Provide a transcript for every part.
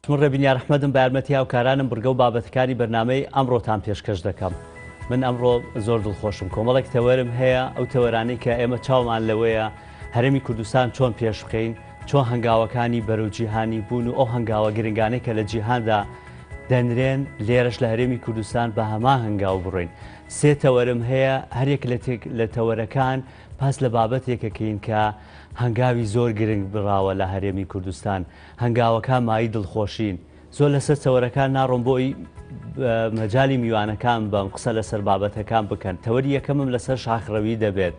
من ڕێبین یارەحمەدم بە یارمەتی هاوکارانم بڕگە و بابەتەکانی بەرنامەی ئەمڕۆتان پێشکەش دەکەم. من ئەمڕۆ زۆر دڵخۆشم کۆمەڵێک تەوەرم هەیە ئەو تەوەرانەی کە ئێمە چاومان لەوەیە هەرێمی کوردستان چۆن پێش بخەین چۆن هەنگاوەکانی بەرەو جیهانی بوون و ئەو هەنگاوە گرنگانەی کە لە جیهاندا دەنرێن لێرەش لە هەرێمی کوردستان بە هەمان هەنگاو بڕۆین. سێ تەوەرم هەیە هەریەک لە تێک لە تەوەرەکان باس لە بابەتێکەکەین کە هەنگاوی زۆر گرنگ بڕاوە لە هەرێمی کوردستان هەنگاوەکان مایەی دڵخۆشین. زۆر لەسەر تەوەرەکان ناڕۆم بۆ ئەوی مەجالی میوانەکان بەم قسە لەسەر بابەتەکان بکەن. تەوەری یەکەمم لەسەر شاخڕەوی دەبێت.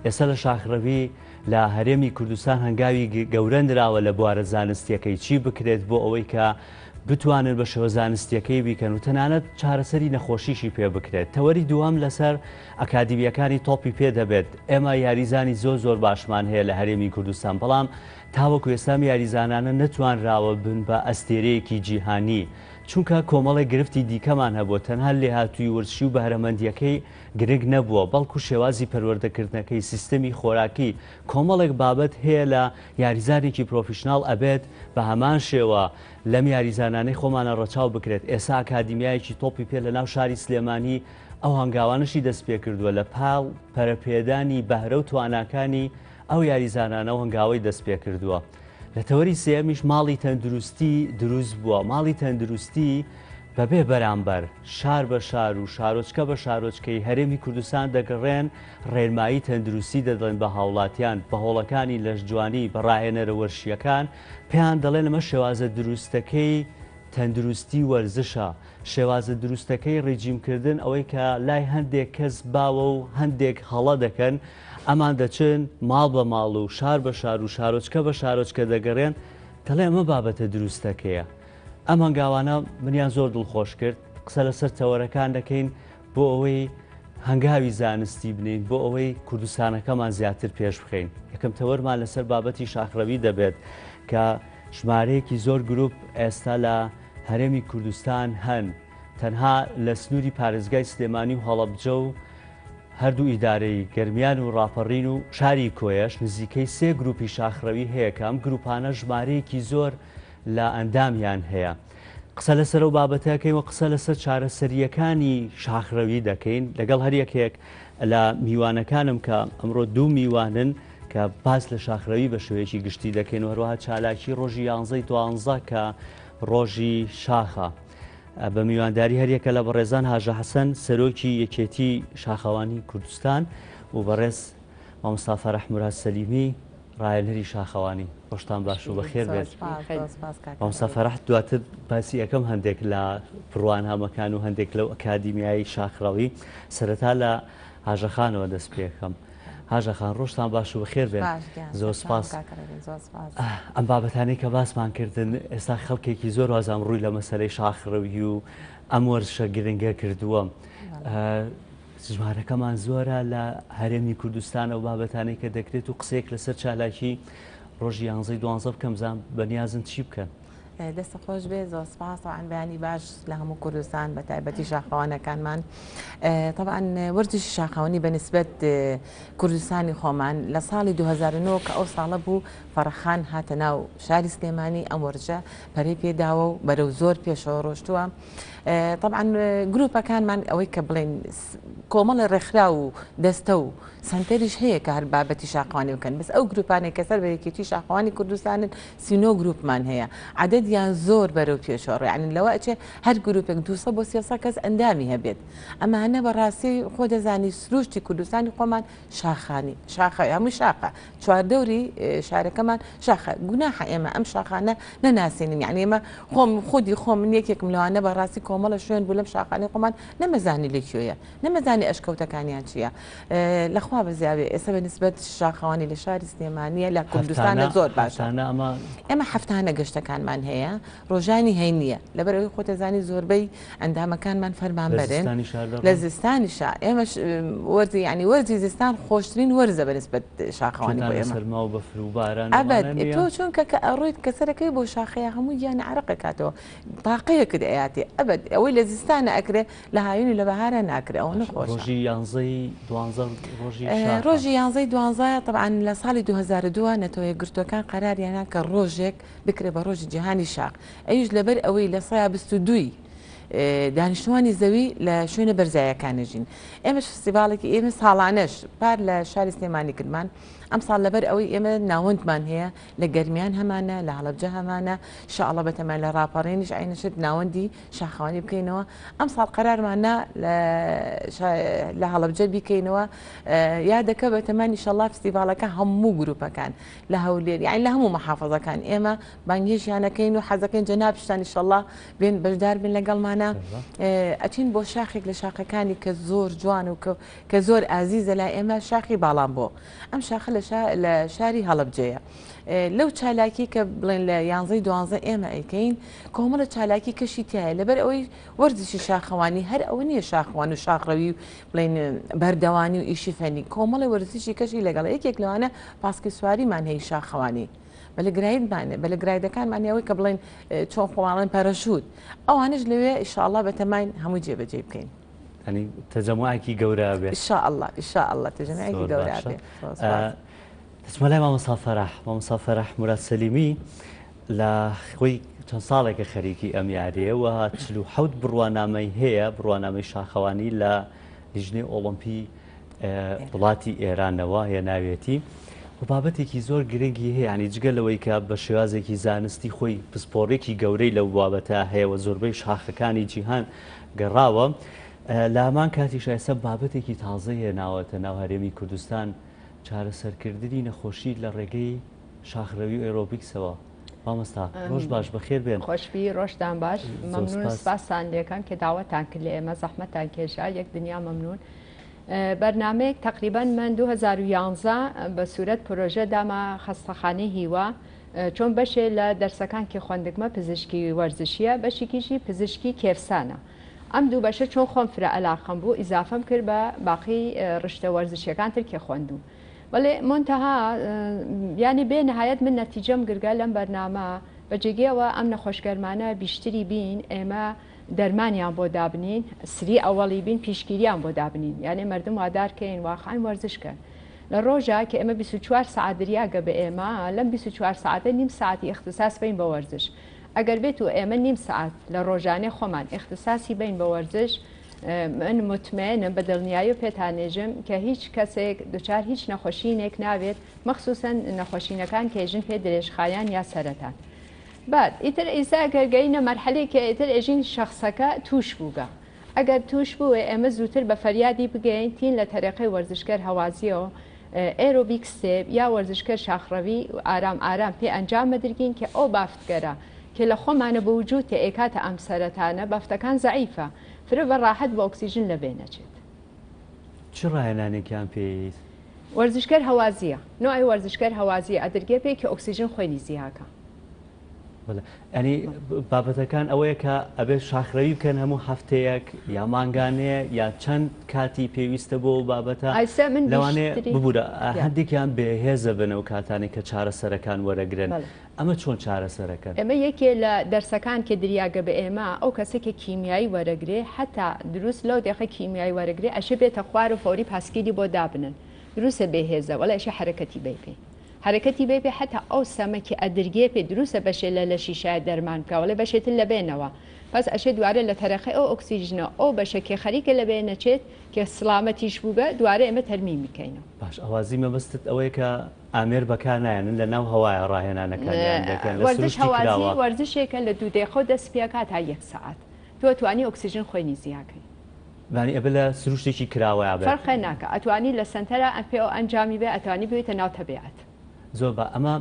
ئێستا لە شاخڕەوی لە هەرێمی کوردستان هەنگاوی گەورە نراوە لە بوارە زانستیەکەی چی بکرێت بۆ ئەوەی کە بتوانن بە شێوە زانستیەکەی بیکەن و تەنانەت چارەسەری نەخۆشیشی پێ بکرێت. تەوەری دووەم لەسەر ئەکادیمیەکانی تۆپی پێ دەبێت. ئێمە یاریزانی زۆر زۆر باشمان هەیە لە هەرێمی کوردستان بەڵام تاوەکو ئێستا ئەم یاریزانانە نەتوانراوە بن بە ئەستێرەیەکی جیهانی، چونکە کۆمەڵێک گرفتی دیکەمان هەبووە، تەنها لێهاتوویی وەرزشی و بەهرەمەندییەکەی گرنگ نەبووە، بەڵکو شێوازی پەروەردەکردنەکەی، سیستەمی خۆراکی، کۆمەڵێک بابەت هەیە لە یاریزانێکی پرۆفیشناڵ ئەبێت بە هەمان شێوە لەم یاریزانانەی خۆمانە ڕەچاو بکرێت، ئێستا ئەکادیمیایەکی تۆپی پێ لەناو شاری سلێمانی ئەو هەنگاوانەشی دەستپێکردووە لە پاڵ پەرەپێدانی بەهرە و تواناکانی ئەو یاریزانانە و هەنگاوەی دەستپێکردووە. لە تەوەری سێیەمیش ماڵی تەندروستی دروست بووە، ماڵی تەندروستی بەبێ بەرامبەر شار بە شار و شارۆچکە بە شارۆچکەی هەرێمی کوردستان دەگەڕێن ڕێنمایی تەندروستی دەدەن بە هاوڵاتیان، بە هۆڵەکانی لەشجوانی، بە ڕاهێنەرە وەرشییەکان پێیان دەڵێن ئەمە شێوازە دروستەکەی تەندروستی وەرزشە، شێوازە دروستەکەی ڕیجیم کردن ئەوەی کە لای هەندێک کەس باوە و هەندێک هەڵە دەکەن، ئەمان دەچن ماڵ بە ماڵ و شار بە شار و شارۆچکە بە شارۆچکە دەگەڕێن دەڵێ ئەمە بابەتە دروستەکەیە. ئەم هەنگاوانە منیان زۆر دڵخۆش کرد. قسە لەسەر تەوەرەکان دەکەین بۆ ئەوەی هەنگاوی زانستی بنێین بۆ ئەوەی کوردستانەکەمان زیاتر پێش بخەین. یەکەم تەوەرمان لەسەر بابەتی شاخڕەوی دەبێت کە ژمارەیەکی زۆر گروپ ئێستا لە هەرێمی کوردستان هەن تەنها لە سنووری پارێزگای سلێمانی و هەڵەبجە و هەردوو ئیدارەی گەرمیان و ڕاپەڕین و شاری کۆیەش نزیکەی سێ گروپی شاخڕەوی هەیە کە ئەم گروپانە ژمارەیەکی زۆر لە ئەندامیان هەیە. قسە لەسەر ئەو بابەتە ئەکەین و قسە لەسەر چارەسەرییەکانی شاخڕەوی دەکەین لەگەڵ هەریەکێک لە میوانەکانم کە ئەمڕۆ دوو میوانن کە باس لە شاخرەوی بە شێوەیەکی گشتی دەکەین و هەروەها چالاکی ڕۆژی یانزەی دوانزە کە ڕۆژی شاخە. بە میوانداری هەریەکە لە بەڕێزان هاژە حەسەن سەرۆکی یەکێتی شاخەوانی کوردستان و بەڕێز مامۆستا فەرەح موراد سەلیمی ڕاهێنەری شاخەوانی. ڕۆژتان باش و بەخێر بێت. مامۆستا فەرەح دواتر باسی ئەەکەم هەندێک لە بڕوانامەکان و هەندێک لەو ئەکادیمیایی شاخڕەوی سەرەتا لە هاژەخانەوە دەست پێکەم. هاژە خان ڕۆژتان باش و بەخێر بێن. زۆر سپاس. ئەم بابەتانەی کە باسمان کردن ئێستا خەڵکێکی زۆر وازام ڕووی لە مەسەلەی شاخڕەوی و ئەم وەرزشە گرنگە کردووە. ژمارەکەمان زۆرە لە هەرێمی کوردستان ئەو بابەتانەی کە دەکرێت و قسەیەک لەسەر چالاکی ڕۆژی یانزەی دوانزە بکەم زان بەنیازن چی بکەن؟ دەست خۆش بێ زۆر سپاس تەبعەن بەیانی باش لە هەموو کوردستان بە تایبەتی شاخەوانەکانمان تەبعەن وەرزشی شاخەوانی بە نسبەت کوردستانی خۆمان لە ساڵی 2009 کە ئەو ساڵە بوو فەڕەخان هاتە ناو شاری سلێمانی ئەم وەرزشە پەرەی پێداوە و بەرەو زۆر پێشەوە ڕۆشتووە تەبعەن گروپەکانمان ئەوەی کە بڵێن کۆمەڵی ڕێکخراو و دەستە و سەنتەریش هەیە کە هەر بابەتی شاخەوانی بکەن بەس ئەو گروپانەی کە سەر بە یەکێتی شاخەوانی کوردستانن 39 گروپمان هەیە عەدەدیان زۆر بەرەو پێشەوە ڕۆی یانی لەوە ئەچێ هەر گروپێک 200 بۆ 300 کەس ئەندامی هەبێت ئەمانە بەڕاستی خۆ دەزانی سروشتی کوردستانی خۆمان شاخانی شاخە هەمووی شاخە چواردەوری شارەکەمان شاخە گوناحە ئێمە ئەم شاخانە نەناسێنین یعنی ئێمە خۆم خودی خۆم من یەکێکم لەوانە بەڕاستی کۆمەڵە شوێن بوو لەم شاخانەی خۆمان نەمەزانی لە کوێیە نەمەزانی ئەشکەوتەکانیان چییە لەخوا بەزیاوێ ئێستا بە نسبەت شاخەوانی لە شاری سلێمانیە لە کوردستانە زۆر باشە ئێمە هەفتانە گەشتەکانمان هەیە ڕۆژانی هەینیە لەبەر ئەوەی خۆتەزانی زۆربەی ئەندامەکانمان فەرمانبەرن لە زستانیشا ئێمەش وەرزی یعنی وەرزی زستان خۆشترین وەرزە بە نسبەت شاخەوانی بۆ ئێمە سەرما و بەفر و باران ئەبەد تۆ چونکە کە ئەڕۆیت کە سەرەکەی بۆ شاخەیە هەموو گیانی عەرەق ئەکاتەوە تاقەیەکت ئەیاتێ ئەبەد ئەوەی لە زستانە ئەکرێ لە هاوین و لە بەهارە ناکرێ ئەوەنە خۆشە. ڕۆژی یانزەی دوانزە ڕۆژی شاخە. ڕۆژی یانزەی دوانزە تەبعەن لە ساڵی 2002 نەتەوە یەکگرتووەکان قەراریان نا کە ڕۆژێک بکرێ بە ڕۆژی جیهانی شاخەوانی شاخ ئەویش لەبەر ئەوەی لە سەیا 22ی دانیشتوانی زەوی لە شوێنە بەرزایەکان نەژین ئێمەش فستیڤاڵێکی ئێمە ساڵانەش پار لە شاری سلێمانی کردمان ئەمساڵ لەبەر ئەوەی ئێمە ناوەندمان هەیە لە گەرمیان هەمانە لە هەڵەبجە هەمانە شاءاللە بەتەمان لە ڕاپەڕینیش عینەشت ناوەندی شاخەوانی بکەینەوە ئەمساڵ قەرارمان نا لە هەڵەبجە بیکەینەوە یادەکە بەتەمان ئیشەڵا فستیڤاڵەکە هەموو گروپەکان لە هەولێر یانی لە هەموو محافظەکان ئێمە بانگهێشتیانەکەین و حەزەکەین جەنابشتان ئیشەڵا بێن بەشدار بن لەگەڵمانە ئەچین بۆ شاخێک لە شاخەکانی کە زۆر جوان و کە زۆر ئازیزە لای ئێمە شاخی باڵان بۆ ئەم شاخە لە شاری هەڵەبجەیە لەو چالاکی کە بڵێن لە یانزەی دوانزە ئێمە ئەیکەین کۆمەڵە چالاکی کەشی تایە لەبەر ئەوەی وەرزشی شاخەوانی هەر ئەوە نییە شاخوان و شاخڕەوی و بڵێن بەردەوانی و ئیشی فەنی کۆمەڵی وەرزشی کەشی لەگەڵ یەکێک لەوانە پاسکی سواریمان هەیە شاخەوانی بەلگرایدمان بەلگرایدەکانمان ئەوەی کە بڵێن چۆن خۆماڵێن پەرەشوت ئەوانش لەوێ ئیشاءاللە بەتەماین هەموو جێبەجێ بکەین. ینی تەجەموعێکی گەورە بێ. إن شاء الله إن شاء الله تەجەموعێکی گەورە بێ. دەچمە لای مامۆستا فەرەح. مامۆستا فەرەح موراد سەلیمی لە خۆی چەند ساڵێکە خەریکی ئەم یارییە و 47 بڕوانامەی هەیە، بڕوانامەی شاخەوانی لە لیژنەی ئۆڵۆمپی وڵاتی ئێرانەوە هێناوێتی و بابەتێکی زۆر گرنگی هەیە ینی جگە لەوەی کە بە شێوازێکی زانستی خۆی پسپۆڕێکی گەورەی لەو بابەتە هەیە و زۆربەی شاخەکانی جیهان گەڕاوە لە هەمان کاتیش ئێستا بابەتێکی تازەی هێناوەتە ناو هەرێمی کوردستان چارەسەرکردنی نەخۆشی لە ڕێگەی شاخڕەوی و ئێرۆبیکسەوە. مامۆستا ڕۆژ باش بەخێر بێن. خۆشبی ڕۆژتان باش مەمنون سپاستان لێکەم کە داوەتان کرد لە ئێمە زەحمەتان کێشا یەک دنیا مەمنون. بەرنامەیەک تەقریبەن من 2011 بە سورەت پرۆژە دامە خەستەخانەی هیوا چۆن بەشێ لە دەرسەکان کە خوەندگمە پزیشکی وەرزشیە بەشیکیشی پزیشکی کێفسانە ئەم دوو بەشە چۆن خۆم فرە ئەلاقەم بوو ئیزافەم کرد بە باقی ڕشتە وەرزشیەکان تر کێ خوەندوو بەڵێ مونتەها یانی بێ نهایەت من نەتیجەم گرگە لەم بەرنامە بە جێگەیەوە ئەم نەخۆشگەرمانە بیشتری بین ئێمە دەرمانیان بۆ دابنین سری ئەوەڵی بین پیشگیریان بۆ دابنین یانێ مردم وادار کەین واقعا وەرزش کەن لە ڕۆژا کە ئێمە 24 سەعات دریاگە بە ئێمە لەم 24 سەعاتە نیم ساعتی اختصاص بین بە وەرزش ئەگەر بێت و ئێمە نیم سەعات لە ڕۆژانەی خۆمان اختصاصی بین بە وەرزش من مطمئنم بە دڵنیایی و پێتانێژم کە هیچ کەسێک دوچار هیچ نەخۆشینێک نابێت مەخصوصا نەخۆشینەکان کێژن پێ درێژخایان یا سەرەتان بعد ئیتر ئیسا گەر گەینە مەرحەلەی کە ئیتر ئێژین شەخسەکە تووش بووگە ئەگەر تووش بووێ ئێمە زووتر بە فەریادی بگەین تین لە تەرێقەی وەرزشکەر هەوازیەوە ئێرۆبیک ستێپ یا وەرزشکەر شاخڕەوی ئارام ئارام پێ ئەنجام مەدرگین کە ئەو بافتگەرە کە لە خۆمانە بە وجود تێ ئێکاتە ئەم سەرەتانە بافتەکان زەعیفە فرە بە ڕاحەت بە ئۆکسیژن لە بێ نەچێت. چ ڕاهێنانێکیان پێیت؟ وەرزشکەر هەوازیە نوعی وەرزشکەر هەوازیە ئەدرگێ پێ کە ئۆکسیژن خوێنی زیاکە. بەڵێ یانی بابەتەکان ئەوەیە کە ئەبێت شاخرەوی بکەن هەموو هەفتەیەک یا مانگانەیە یا چەند کاتی پێویستە بۆ بابەتە ئایسە من لەوانەیە بیشتری ببورە یا. هەندێکیان بێهێزە بن ئەو کاتانەی کە چارەسەرەکان وەرەگرن بەڵێ. ئەمە چۆن چارەسەرەکەن؟ ئێمە یەکێ لە دەرسەکان کە دریاگە بە ئێمە ئەو کەسە کە کیمیایی وەرەگرێ حەتا دروست لەو دەقە کیمیایی وەرەگرێ ئەشێ بێتە خوار و فەوری پاسکیلی بۆ دابنن دروسە بێ هێزە وەڵێ ئەشێ حەرەکەتی بەی پێ حەرەکەتی بەی پێ حەتا ئەو سەمە کە ئەدرگێ پێ دروسە بەشێ لە لەشی شایەد دەرمان بکا وەڵێ بەشێ تر لە بێنەوە پەس ئەشێ دوارە لە تەرەقەی ئەو ئۆکسیژنە ئەو بەشە کێ خەریکە لە بێ نەچێت کێ سڵامەتیش بووگە دوارە ئێمە تەرمیمی کەینەوە. باش ئەوازی مەبەستت ئەوەیە کە ئامێر بەکار نایەنن لە ناو هەوایە ڕاهێنانەکانیان دەکەن لە وەرزش سروشتی هەوازی کراوە. وەرزشێکە لە دوو دەیقەو دەست پێکا تا یەک سەعات تۆ ئەتوانی ئۆکسیژن خوێنی زیاکەی. یانی ئەبێ لە سروشتێکی کراوەیا بێت. فەرقێ ناکا ئەتوانی لە سەنتەرا پێ ئەنجامی بێ ئەتوانی بێیتە ناو تەبیعەت. زۆر با ئەمە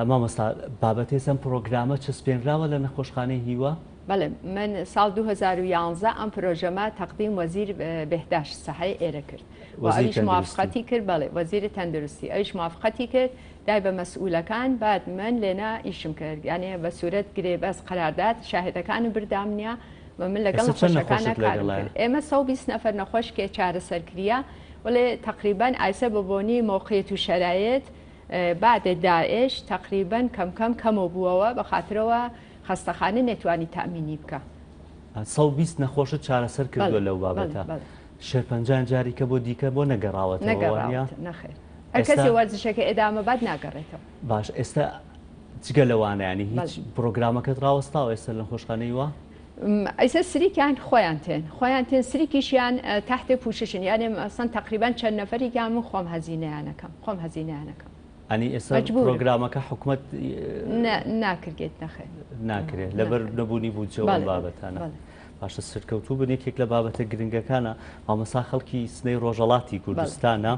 مامۆستا بابەتێس ئەم پڕۆگرامە چەسپێنراوە لە نەخۆشخانەی هیوا؟ بەڵێ من ساڵ 2011 ئەم پرۆژەمە تەقدیم وەزیر بێهداشت سەحەی ئێرە کرد و وەزیر ئەویش تەندروستی. موافقەتی کرد بەڵێ وەزیر تەندروستی ئەویش موافقەتی کرد دای بە مەسئولەکان بعد من لێنا ئیشم کرد یانێ بە سورەت گرێبەست قەرارداد شاهدەکانم بردامنیا و من لەگەڵ ئێستا چەند نەخۆشەکانە نەخۆشت کارم لەگەڵایە؟ کرد ئێمە 120 نەفەر نەخۆش کێ چارەسەر کریا وەڵێ تەقریبەن ئایسە بە بۆنی مەوقعیەت و شەرایت بعد داعش تەقریبەن کەم کەم کەمەو بووەوە بە خاترەوە خەستەخانە نەتوانی تەئمینی بکا. 120 نەخۆشت چارەسەر کردووە بەڵێ لەو بەڵێ بابەتە بەڵێ. شێرپەنجەیان جاریکە بۆ دیکە بۆ نەگەڕاوەتەوە وانیە؟ نەگەڕاوەتە نەخێر. ئەر ئێستا کەسێ وەرزشەکە ئێدامە بات ناگەڕێتەوە. باش ئێستا. جگە لەوانە ینی هیچ پرۆگرامەکەت ڕاوەستاوە ئێستا لە نەخۆشخانەی وا؟ ئیسە سریکیان خۆیان تێن خۆیان تێن سریکیشیان تەحتێ پوششن یانێ مەسەن تەقریبەن چەند نەفەریکیان من خۆم هەزینەیانەکەم خۆم هەزینەیانەکەم. ئەنی ئێستا پرۆگرامەکە حکومەت ناکرێت نەخێر ناکرێت لەبەر نەبوونی بودجە و بابەتانە. باشە سەرکەوتوو بن یەکێک لە بابەتە گرنگەکانە مامۆستا خەڵکی سنەی ڕۆژەڵاتی کوردستانە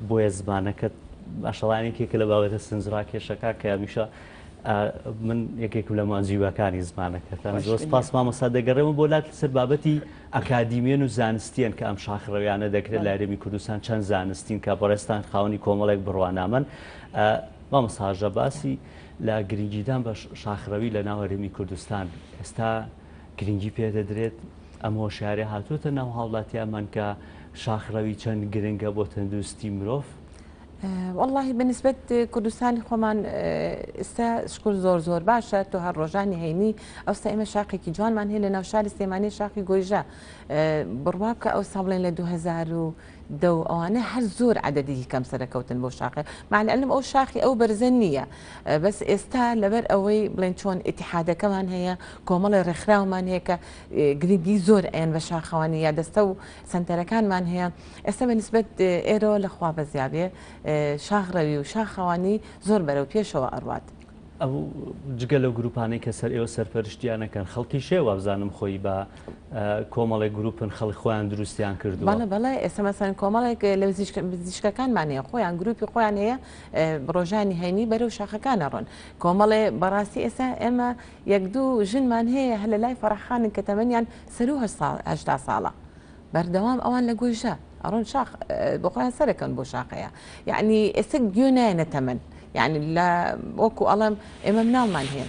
بۆیە زمانەکەت ماشەڵان یەکێکە لە بابەتە سنجڕاکێشەکە کە هەمیشە من یەکێکم لە مانجیوەکانی زمانەکەتان زۆر سپاس مامۆستا دەگەڕێمە بۆ لات لەسەر بابەتی ئەکادیمیەن و زانستیەن کە ئەم شاخڕەویانە دەکرێت لە هەرێمی کوردستان چەند زانستین کە بەڕێزتان خاوەنی کۆمەڵێک بڕوانامەن مامۆستا هاژە باسی لە گرنگیدان بە شاخڕەوی لە ناو هەرێمی کوردستان ئێستا گرنگی پێدەدرێت ئەم هۆشیارە هاتووەتە ناو هاوڵاتیانمان کە شاخڕەوی چەند گرنگە بۆ تەندروستی مرۆڤ؟ وەڵاهی بە نیسبەت کوردستانی خۆمان ئستا شکر زۆر زۆر باشە تۆ هەر ڕۆژانی هەینی ئەوستا ئێمە شاخێکی جوانمان هەیە لە ناو شاری سلێمانی شاخی گۆیژە بڕوا بکە ئەوسا بڵێن لە 2010 و ئەوانە هەر زۆر عەدەدێکی کەم سەرەکەوتن بۆ شاخێ مع العلم ئەو شاخی ئەو بەرزە نییە بەس ئێستا لەبەر ئەوەی بڵێن چۆن ئیتیحادەکەمان هەیە کۆمەڵی ڕێکخراومان هەیە کە گرنگی زۆر ئەیەن بە شاخەوانی یا دەستە و سەنتەرەکانمان هەیە ئێستا بە نیسبەت ئێرەوە لە خوا بەزیابێ شاخ ڕەوی و شاخەوانی زۆر بەرەو پێشەوە ئەڕوات. ئەو جگە لەو گروپانەی کە سەر ئێوە سەرپەرشتیان ئەکەن خەڵکیش هەیە وابزانم خۆی بە کۆمەڵێک گروپن خەڵک خۆیان دروستیان کردووە. بەڵێ بەڵێ ئێستا مەسەلەن کۆمەڵێک لە پزیشکەکانمان هەیە خۆیان گروپی خۆیان هەیە ڕۆژانی هەینی بەرەو شاخەکان ئەڕۆن کۆمەڵێ بەڕاستی ئێستا ئێمە یەک دوو ژنمان هەیە هەر لە لای فەڕەحخانن کە تەمەنیان سەروو 80 ساڵە بەردەوام ئەوان لە گۆیژە ئەڕۆن شاخ بۆ خۆیان سەرەکەن بۆ شاخەیە یعنی ئێستا گوێ نایەنە تەمەن یعنی لە وەکو ئەڵێم ئێمە مناڵمان هەیە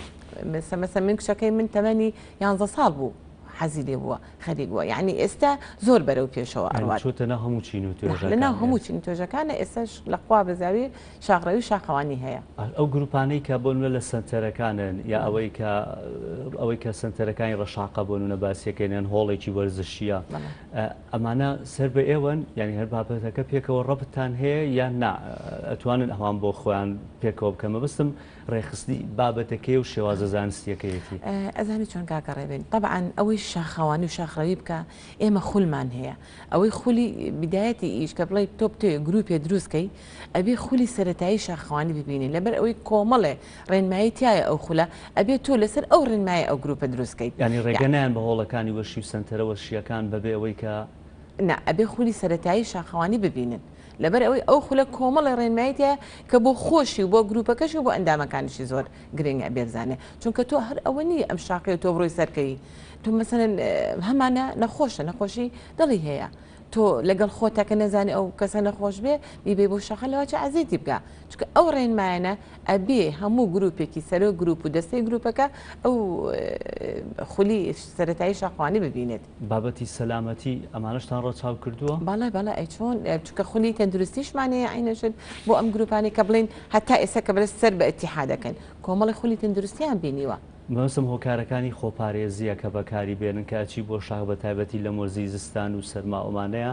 مەسە من کچەکەی من تەمەنی یانزە ساڵ بوو حەزی لێ بووە خەریک بووە یعنی ئێستا زۆر بەرەو پێشەوە ئەڕوات چۆتە ناو هەموو چین و توێژەکان لە ناو هەموو چین و توێژەکانە ئێستاش لە خوا بەزاوی شاخڕەوی و شاخەوانی هەیە. ئەو گروپانەی کە بۆ نمونە لە سەنتەرەکانن یا ئەوەی کە ئەوەی کە سەنتەرەکانی ڕەشاقە بۆ نمونە باسیەکەین یان هۆڵێکی وەرزشیە ئەمانە سەر بە ئێوەن یانی هەر بابەتەکە پێکەوە ڕەبتتان هەیە یان نا ئەتوانن ئەوان بۆ خۆیان پێکەوە بکەن مەبەستم ڕێکخستنی بابەتەکەی و شێوازە زانستیەکەیەتی. ئەزانی چۆن کاکە ڕێبین تەبعەن ئەوەی شاخەوانی و شاخڕەوی بکا ئێمە خولمان هەیە ئەوەی خولی بدایەتی ئیش کە بڵێی تۆ بتەوێ گروپێ دروست کەی ئەبێ خولی سەرەتایی شاخەوانی ببینی لەبەر ئەوەی کۆمەڵێ ڕێنمایی تایە ئەو خولە ئەبێ تۆ لەسەر ئەو ڕێنمایە ئەو گروپە دروست کەیت. یانی ڕێگە نایەن بە هۆڵەکانی وەرشی و سەنتەرە وەرشییەکان بەبێ ئەوەی کە. نا ئەبێ خولی سەرەتایی شاخەوانی ببینن لەبەر ئەوەی ئەو خولە کۆمەڵێ ڕێنمایی تایە کە بۆ خۆشی و بۆ گروپەکەشی و بۆ ئەندامەکانیشی زۆر گرنگە ئەبێ بزانێ چونکە تۆ هەر ئەوە نییە ئەم شاخەیە تۆ بڕۆی سەرکەوی تۆ مەسەلەن هەمانە نەخۆشە نەخۆشی دڵی هەیە تۆ لەگەڵ خۆتا کە نەزانی ئەو کەسە نەخۆش بێ بیبەی بۆ شەقە لەوەچە ئەزیەتی بکا چونکە ئەو ڕێنمایانە ئەبێ هەموو گروپێکی سەرۆک گروپ و دەستەی گروپەکە ئەو خولی سەرەتایی شاخوانی ببینێت. بابەتی سەلامەتی ئەمانەشتان ڕەچاو کردووە؟ بەڵێ بەڵێ ئەی چۆن چونکە خولی تەندروستیشمان هەیە عینەشت بۆ ئەم گروپانەی کە بڵێین هەتا ئێستا کە بەرز سەر بە ئیتیحادەکەن کۆمەڵی خولی تەندروستیان بینیوە. مەبەستم هۆکارەکانی خۆپارێزیە کە بەکاری بێنن کە ئەچی بۆ شاخ بەتایبەتی لەم وەرزی زستان و سەرما ئەومانەیە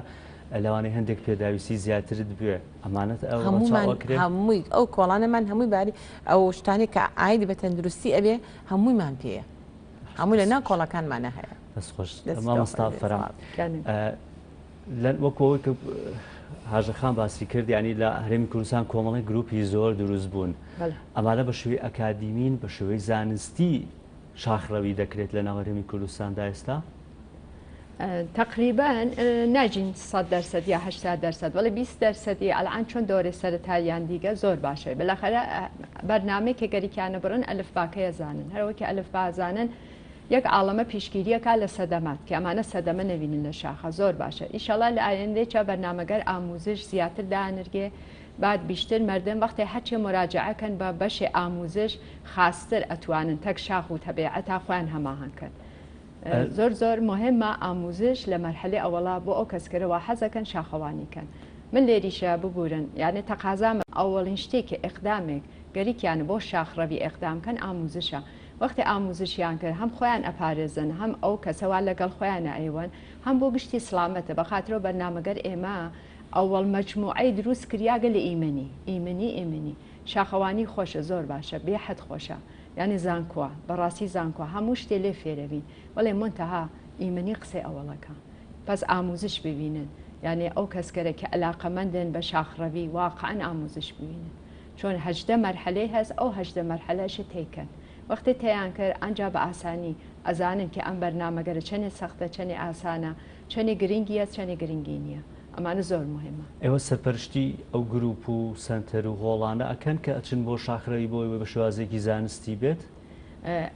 لەوانەیە هەندێک پێداویستی زیاترت بوێ ئەمانەت ئەو هەموومان ڕەچاو ئەکرێ؟ هەمووی ئەو کۆڵانەمان هەمووی باری ئەو شتانەی کە عاید بە تەندروستی ئەبێ هەموویمان پێیە هەمووی لە ناو کۆڵەکانمانە هەیە. دەست خۆش دەست مامۆستا خۆش فەرا گیانم. لە وەکو ئەوەی کە هاژە خان باسی کرد یانی لە هەرێمی کوردستان کۆمەڵی گروپی زۆر دروست بوون ئەمانە بە شێوەی ئەکادیمین بە شێوەی زانستی شاخڕەوی دەکرێت لە ناو هەرێمی کوردستاندا ئێستا؟ تقریبا ناجین 100 درصد یا 80 درصد ولی 20 درصدی الان چون دوره سەرەتاییان دیگە زۆر باشە بالاخره بەرنامەی کە گەریکیانە بڕن ئەلف باکەیە زانن هەرەوەکی ئەلف بازانن یەک عاڵەمە پیشگیریەکا لە سەدەمات کە ئەمانە سەدەمە نەوینن لە شاخە زۆر باشە ئیشەڵا لە ئایندەیچا بەرنامەگەر ئاموزش زیاتر دانرگێ باد بیشتر مەردم وەختێ هەرچێ مۆراجعە کەن بە بەشێ ئاموزش خاستر ئەتوانن تەک شاخ و تەبێعەتا خۆیان هەماهەنگ کەن زۆر زۆر مۆهێمە ئاموزش لە مەرحەلێ ئەوەڵا بۆ ئەو کەس کەرە وا حەزەکەن شاخەوانی کەن من لێریشە ببورن یانێ تەقازامە ئەوەڵین شتێ کە ئێقدامێک گەریکیانە بۆ شاخ ڕەوی ئێقدام کەن ئاموزشە وەختێ ئاموزشیان کرد هەم خۆیان ئەپارێزن هەم ئەو کەسە وا لەگەڵ خۆیانە ئەیوەن هەم بۆ گشتی سڵامەتە بە خاترەو بەرنامەگەر ئێمە ئەوەڵ مەجموعەی دروس کریاگە لە ئیمەنی ئیمنی ئیمنی. شاخەوانی خۆشە زۆر باشە بێ حەد خۆشە یانی زانکۆە بەڕاستی زانکۆ هەموو شتێ لێ فێرەبین بەڵێ مونتەها ئیمنی قسەی ئەوەڵەکە پس ئاموزش ببینن یانی ئەو کەسگەرە کە ئەلاقەمەندن بە شاخڕەوی واقعەن ئاموزش ببینن چۆن 18 مەرحەلەی هەس ئەو 18 مەرحەلەشە تەیکەن وەختێ تەیان کرد ئەنجا بە ئاسانی ئەزانن کە ئەم بەرنامەگەرە چەنێ سەختە چەنێ ئاسانە چەنێ گرنگیە چەنێ گرنگی نییە ئەمانە زۆر مهمە. ئێوە سەرپەرشتی ئەو گروپ و سەنتەر و هۆڵانە ئەکەن کە ئەچن بۆ شاخرەوی بۆ ئەوەی بە شێوازێکی زانستی بێت؟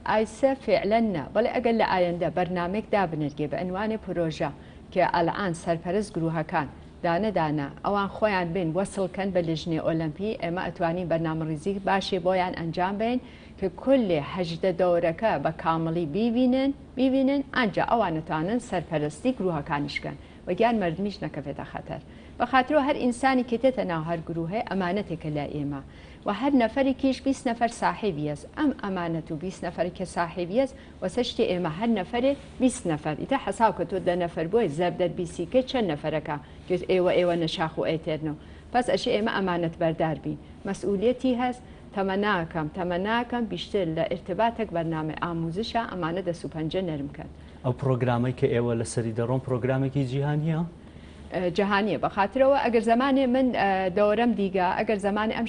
ئایسە فعلەن نا، بەڵێ ئەگەر لە ئایەندە بەرنامەێک دابنرگێ بە ئنوانێ پرۆژە کە ئەلئان سەرپەرست گروهەکان دانە دانە ئەوان خۆیان بێن وەسڵ کەن بە لجنەێ ئۆلەمپی ئێمە ئەتوانین بەرنامەڕیزی باشێ بۆیان ئەنجام بەین کە کولێ 18 دەورەکە بە کامڵی بیوینن بیوینن ئەنجا ئەوان ئەتوانن سەرپەرستی گروهەکانیش کەن و گیان مەردمیش نەکەفێتە خەتەر بە خاترۆ هەر ئینسانی کە تێتە ناو هەر گروهێ ئەمانەتێکە لای ئێمە و هەر نەفەرێکیش 20 نەفەر ساحێبیەس ئەم ئەمانەت و 20 نەفەر کە ساحێبیەس وەسە شتێ ئێمە هەر نەفەرێ 20 نەفەر ئیتر حەساو کە تۆ دە نەفەر بۆی زەرب دەر بیسی کەی چەند نەفەرەکە گوت ئێوە ئێوە نە شاخ و ئەیتێرنەوە پەس ئەشێ ئێمە ئەمانەت بەردار بین مەسئولیەتی هەس تەمەناکەم تەمەناکەم بیشتر لە ئیرتباتەک بەرنامەی ئاموزشا ئەمانە دەس و پەنجە نەرم کەن. ئەو پڕۆگرامەی کە ئێوە لەسەری دەڕۆن پڕۆگرامێکی جیهانییە؟ جەهانیە بە خاترەوە ئەگەر زەمانێ من دەورەم دیگە ئەگەر زەمانێ ئەم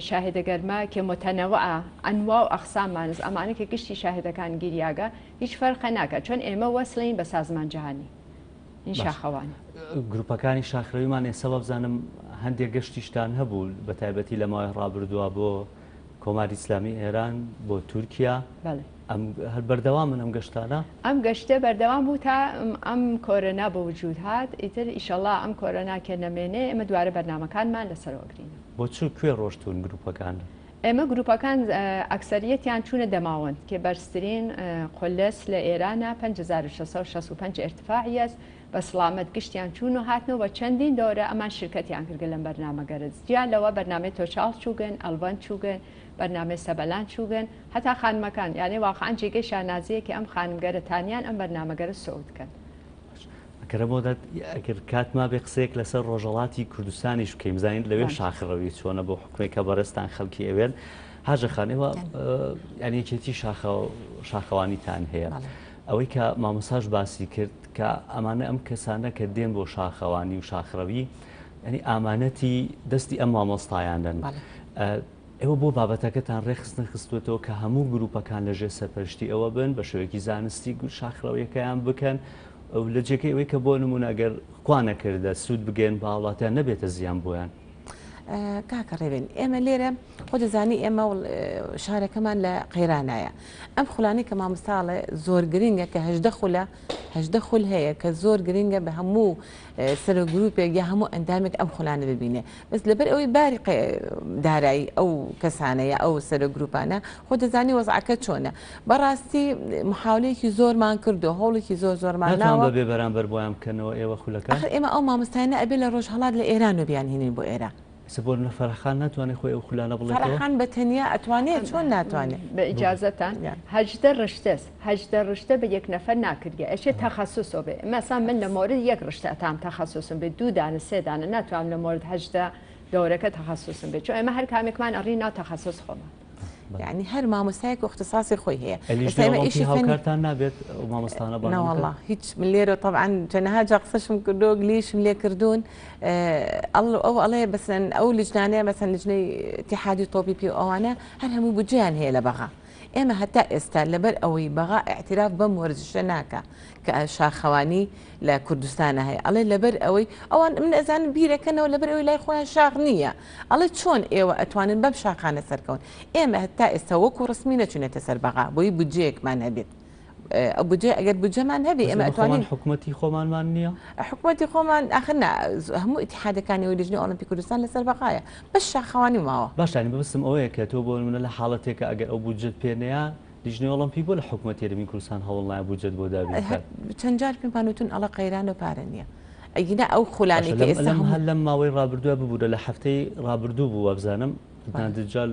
شاهێدە گەرمە کێ متەنەوعە ئەنوا و ئەقساممانس ئەمانە کە گشتی شاهێدەکان گیریاگە هیچ فەرقە ناکە چۆن ئێمە وەسڵین بە سازمان جەهانی این شاخەوانی. گروپەکانی شاخرەویمان ئێستا وابزانم هەندێک گەشتیشتان هەبوو بە تایبەتی لە ماوەی ڕابردووە بۆ کۆماری ئیسلامی ئێران بۆ تورکیا ئەم هەر بەردەوامن ئەم گەشتانە؟ ئەم گەشتە بەردەوام بوو تا ئەم کۆرۆنا بە وجود هات ئیتر ئیشەڵا ئەم کۆرۆنا کە نەمێنێ ئێمە دوارە بەرنامەکانمان لەسەرەوە گرینەوە. بۆ چ کوێ ڕۆشتوون گروپەکان؟ ئێمە گروپەکان ئەکسەریەتیان چوونە دەماوەند کە بەرزترین قولەس لە ئێرانە 5665 ئێرتفاعیەس بە سڵامەت گشتیان چوون و هاتنەوە بە چەندین دەورە ئەمان شرکەتیان کردگە لەم بەرنامەگەرە جیا لەوە بەرنامەی تۆچاڵ چووگن ئەڵوەند چووگن بەرنامەی سەبەلان چووگن هەتا خانمەکان یانێ واقعا جێگەی شانازیە کە ئەم خانمگەرە تانیان ئەم بەرنامەگەرە سعود کەن. ئەگەر بۆ دەت ئەگەر کات مابێ قسەیەک لەسەر ڕۆژەڵاتی کوردستانیش بکەین بزانین لەوێ شاخڕەوی چۆنە بۆ حکومێک کە بەڕێزتان خەڵکی ئەوێن هاژە خان ئێوە یانی یەکێتی شاخەوانیتان هەیە ئەوەی کە مامۆساش باسی کرد کە ئەمانە ئەم کەسانە کە دێن بۆ شاخەوانی و شاخڕەوی ینی ئامانەتی دەستی ئەم مامۆستایانن ئێوە بۆ بابەتەکەتان ڕێکخستن خستووەتەوە کە هەموو گروپەکان لە ژێر سەرپەرشتی ئەوە بن بە شێوەیەکی زانستی شاخڕەویەکەیان بکەن لە جێگەی ئەوەی کە بۆ نمونە ئەگەر خوا نەکردە سوود بگەن بە هاوڵاتیان نەبێتە زیان بۆیان. کاکە ڕێبین ئێمە لێرە خۆ دەزانی ئێمە شارەکەمان لە قەیرانایە ئەم خولانەی کە مامۆستاڵێ زۆر گرنگە کە 18 خولە 18 خول هەیە کە زۆر گرنگە بە هەموو سەرۆک گروپێک یا هەموو ئەندامێک ئەم خولانە ببینێ بەس لەبەر ئەوەی باری دارایی ئەو کەسانە یا ئەو سەرۆک گروپانە خۆ دەزانی وەزعەکە چۆنە بەڕاستی محاولەیەکی زۆرمان کردو هەوڵێکی زۆر زۆرمان ناوە بەبێ بەرامبەر بۆیان بکەنەوە ئێوە خولەکە ئەخر ئێمە ئەو مامۆستایانە ئەبێ لە ڕۆژهەڵات لە ئێران و بیانهێنین بۆ ئێرە. ئێستا بۆ نمونە فەرەخان ناتوانێت خۆی ئەو خولانە بڵێتەوە؟ فەرەخان بە تەنیا ئەتوانێت چۆن ناتوانێت؟ بە ئیجازەتان 18 ڕشتەس 18 ڕشتە بە یەک نەفەر ناکردگە ئەشێ تەخەسوسۆ بێ مەسا من لە مۆرد یەک ڕشتە ئەتام تەخەسوسم بێ دوو دانە سێ دانە ناتوانم لە مۆرد 18 دەورەکە تەخەسوسم بێ چۆن ئێمە هەر کامێکمان ئەڕین ناو تەخەسوس خۆمان. یعنی هەر مامۆستایەک و اختصاصی خۆی هەیە ئێستا ئێمە ئیشی هاوکارتان نابێت ئەو مامۆستانە بانگ نەوەڵا هیچ من لێرە طبعا چەنەها جا قسەشم کردو گلیشم لێ کردوون ئەو ئەڵێ بەسەن ئەو لجنانەیە مەسەن لجنەی اتحادی تۆپی پێ ئەوانە هەر هەموو بودجەیان هەیە لە بەغا ئێمە هەتا ئێستا لەبەر ئەوەی بەغا اعتراف بەم وەرزشە ناکا کە شاخەوانی لە کوردستانە هەیە ئەڵێ لەبەر ئەوەی ئەوان من ئەزانم بیرەکەنەوە لەبەر ئەوەی لای خۆیان شاخ نییە ئەڵێ چۆن ئێوە ئەتوانن بەم شاخانە سەرکەون ئێمە هەتا ئێستا وەکو ڕسمی نەچوونەتە سەر بەغا بۆی بودجەیەکمان هەبێت ئەو بودجە ئەگەر بودجەمان هەبێ ئێمە ئەتوانین حکومەتی خۆمانمان نییە حکومەتی خۆمان ئاخر نا هەموو ئیتیحادەکانی و لیژنەی ئۆڵۆمپی کوردستان لەسەر بەغایە بەس شاخەوانی ماوە. باشە یانی مەبەستم ئەوەیە کە تۆ بۆ نمونە لە حاڵەتێکا ئەگەر ئەو بودجەت پێ نەیا لیژنەی ئۆڵۆمپی بۆ لە حکومەتی هەرێمی کوردستان هەوڵ نایە بودجەت بۆ دابین بکات؟ چەند جار پێمان وتون ئەڵێ قەیرانە و پارە نییە ئەگینا ئەو خولانەی کە ئێستا هەر لەم ماوەی ڕابردووە ببورە لە هەفتەی ڕابردوو بوو وابزانم. عەدنان دجال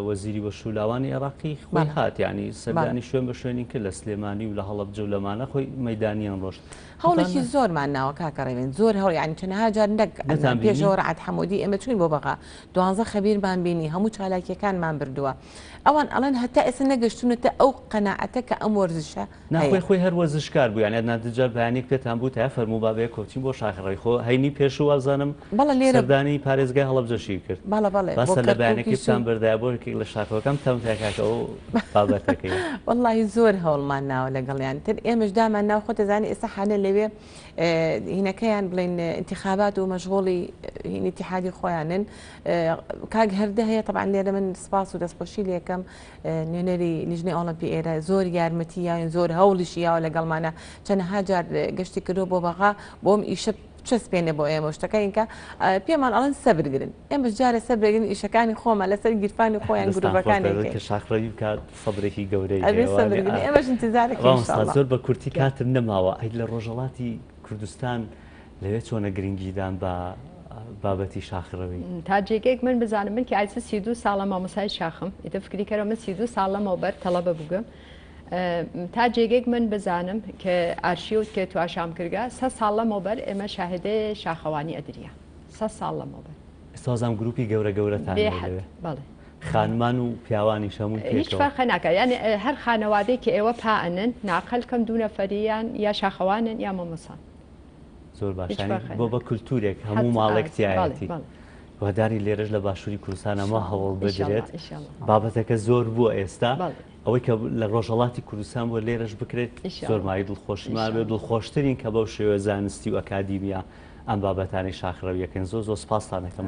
وەزیری وەرزش و لاوانی عێراقی خۆی هات، یعنی سەردانی شوێن بە شوێنی کرد لە سلێمانی و لە هەڵەبجە و لەمانە خۆی مەدانیان ڕۆشت. هەوڵێکی زۆرمان ناوە کاکە ڕێوین، زۆر هەوڵ، یعنی چەندەها جار نەک پێشەوە ڕەعد حەمودی ئێمە چوین بۆ بەغا، 12 خەبیرمان بینی، هەموو چالاکیەکانمان بردووە. ئەوان ئەڵێن هەتا ئێستا نەگەشتونەتە ئەو قەناعەتە کە ئەم وەرزشە ناخۆی خۆی هەر وەرزشکار بوو، یعنی عەدنان دجال بەیانێک پێتان بوو تا فەرموو با بەیەکەوە بچین بۆ شاخڕەوی، خۆ هەینی پێشوو وابزانم بەڵێ لێرە سەردانی پارێزگای هەڵەبجەشی کرد. بەڵێ بەڵێ باسە لە بەیانەکەی بتان بردایە بۆ یەکێک لە شاخەوەکەم تەم تا کاکە ئەو بابەتەکەی. وەڵڵاهی زۆر هەوڵمان ناوە لەگەڵیان تر ئێمەش دامان ناو خۆت دەزانی ئێستا حالە لەوێ هینەکەیان بڵێن انتخابات و مەشغوڵی هین اتحادی خۆیانن. کاک هەردە هەیە طبعا لێرە من سپاس و دەستخۆشی لێکەم نوێنەری لیژنەی ئۆڵمپی ئێرە زۆر یارمەتی یاوین زۆر هەوڵیشی یاوە لەگەڵمانە چەندەها جار گەشتی کردووە بۆ بەغا بۆم ئیشە چەسپێنێ بۆ ئێمە شتەکە ئینکە پێمان ئەڵێن سەبرگرن ئێمەش جارێ سەبرگرن ئیشەکانی خۆمان لەسەر گیرفانی خۆیان گروپەکانی کە شاخڕەوی بکات سەبرێکی گەورەی ئەبێ سەبرگرن ئێمەش انتظارێکی مامۆستا زۆر بە کورتی کاتم نەماوە ئەی لە ڕۆژهەڵاتی کوردستان لەوێ چۆنە گرنگیدان بە بابەتی شاخڕەوی؟ تا جێگەیەک من بزانم من کە ئایسە 32 ساڵە مامۆسای شاخم ئیتر فکری کەرەوە من 32 ساڵ لەمەوبەر تەڵەبە بووگم تا جێگەیەک من بزانم کە ئارشیوت کە تواشام کردگە سە ساڵ لەمەوبەر ئێمە شاهدێ شاخەوانی ئەدریا سە ساڵ لەمەوبەر. ئێستا وازانم گروپی گەورە گەورەتان هەیە لەوێ. بەڵێ. خانمان و پیاوانیش هەمووی پێکەوە. هیچ فەرقە ناکا یانی هەر خانەوادەی کە ئێوە پا ئەنن ناقل کەم دوو نەفەریان یا شاخەوانن یا مامۆسان. زۆر باش بۆ بە کولتورێک هەموو ماڵێک تایەتی هیواداری لێرەش لە باشووری کوردستان ئەمە هەوڵ بدرێت بابەتەکە زۆر بووە ئێستا ئەوەی کە لە ڕۆژهەڵاتی کوردستان بۆ لێرەش بکرێت زۆر مای دڵخۆشیمان بێت دڵخۆشترین کە بەو شێوە زانستی و ئەکادیمیا ئەم بابەتانەی شاخڕەویەکەن زۆر زۆر سپاستان دەکەم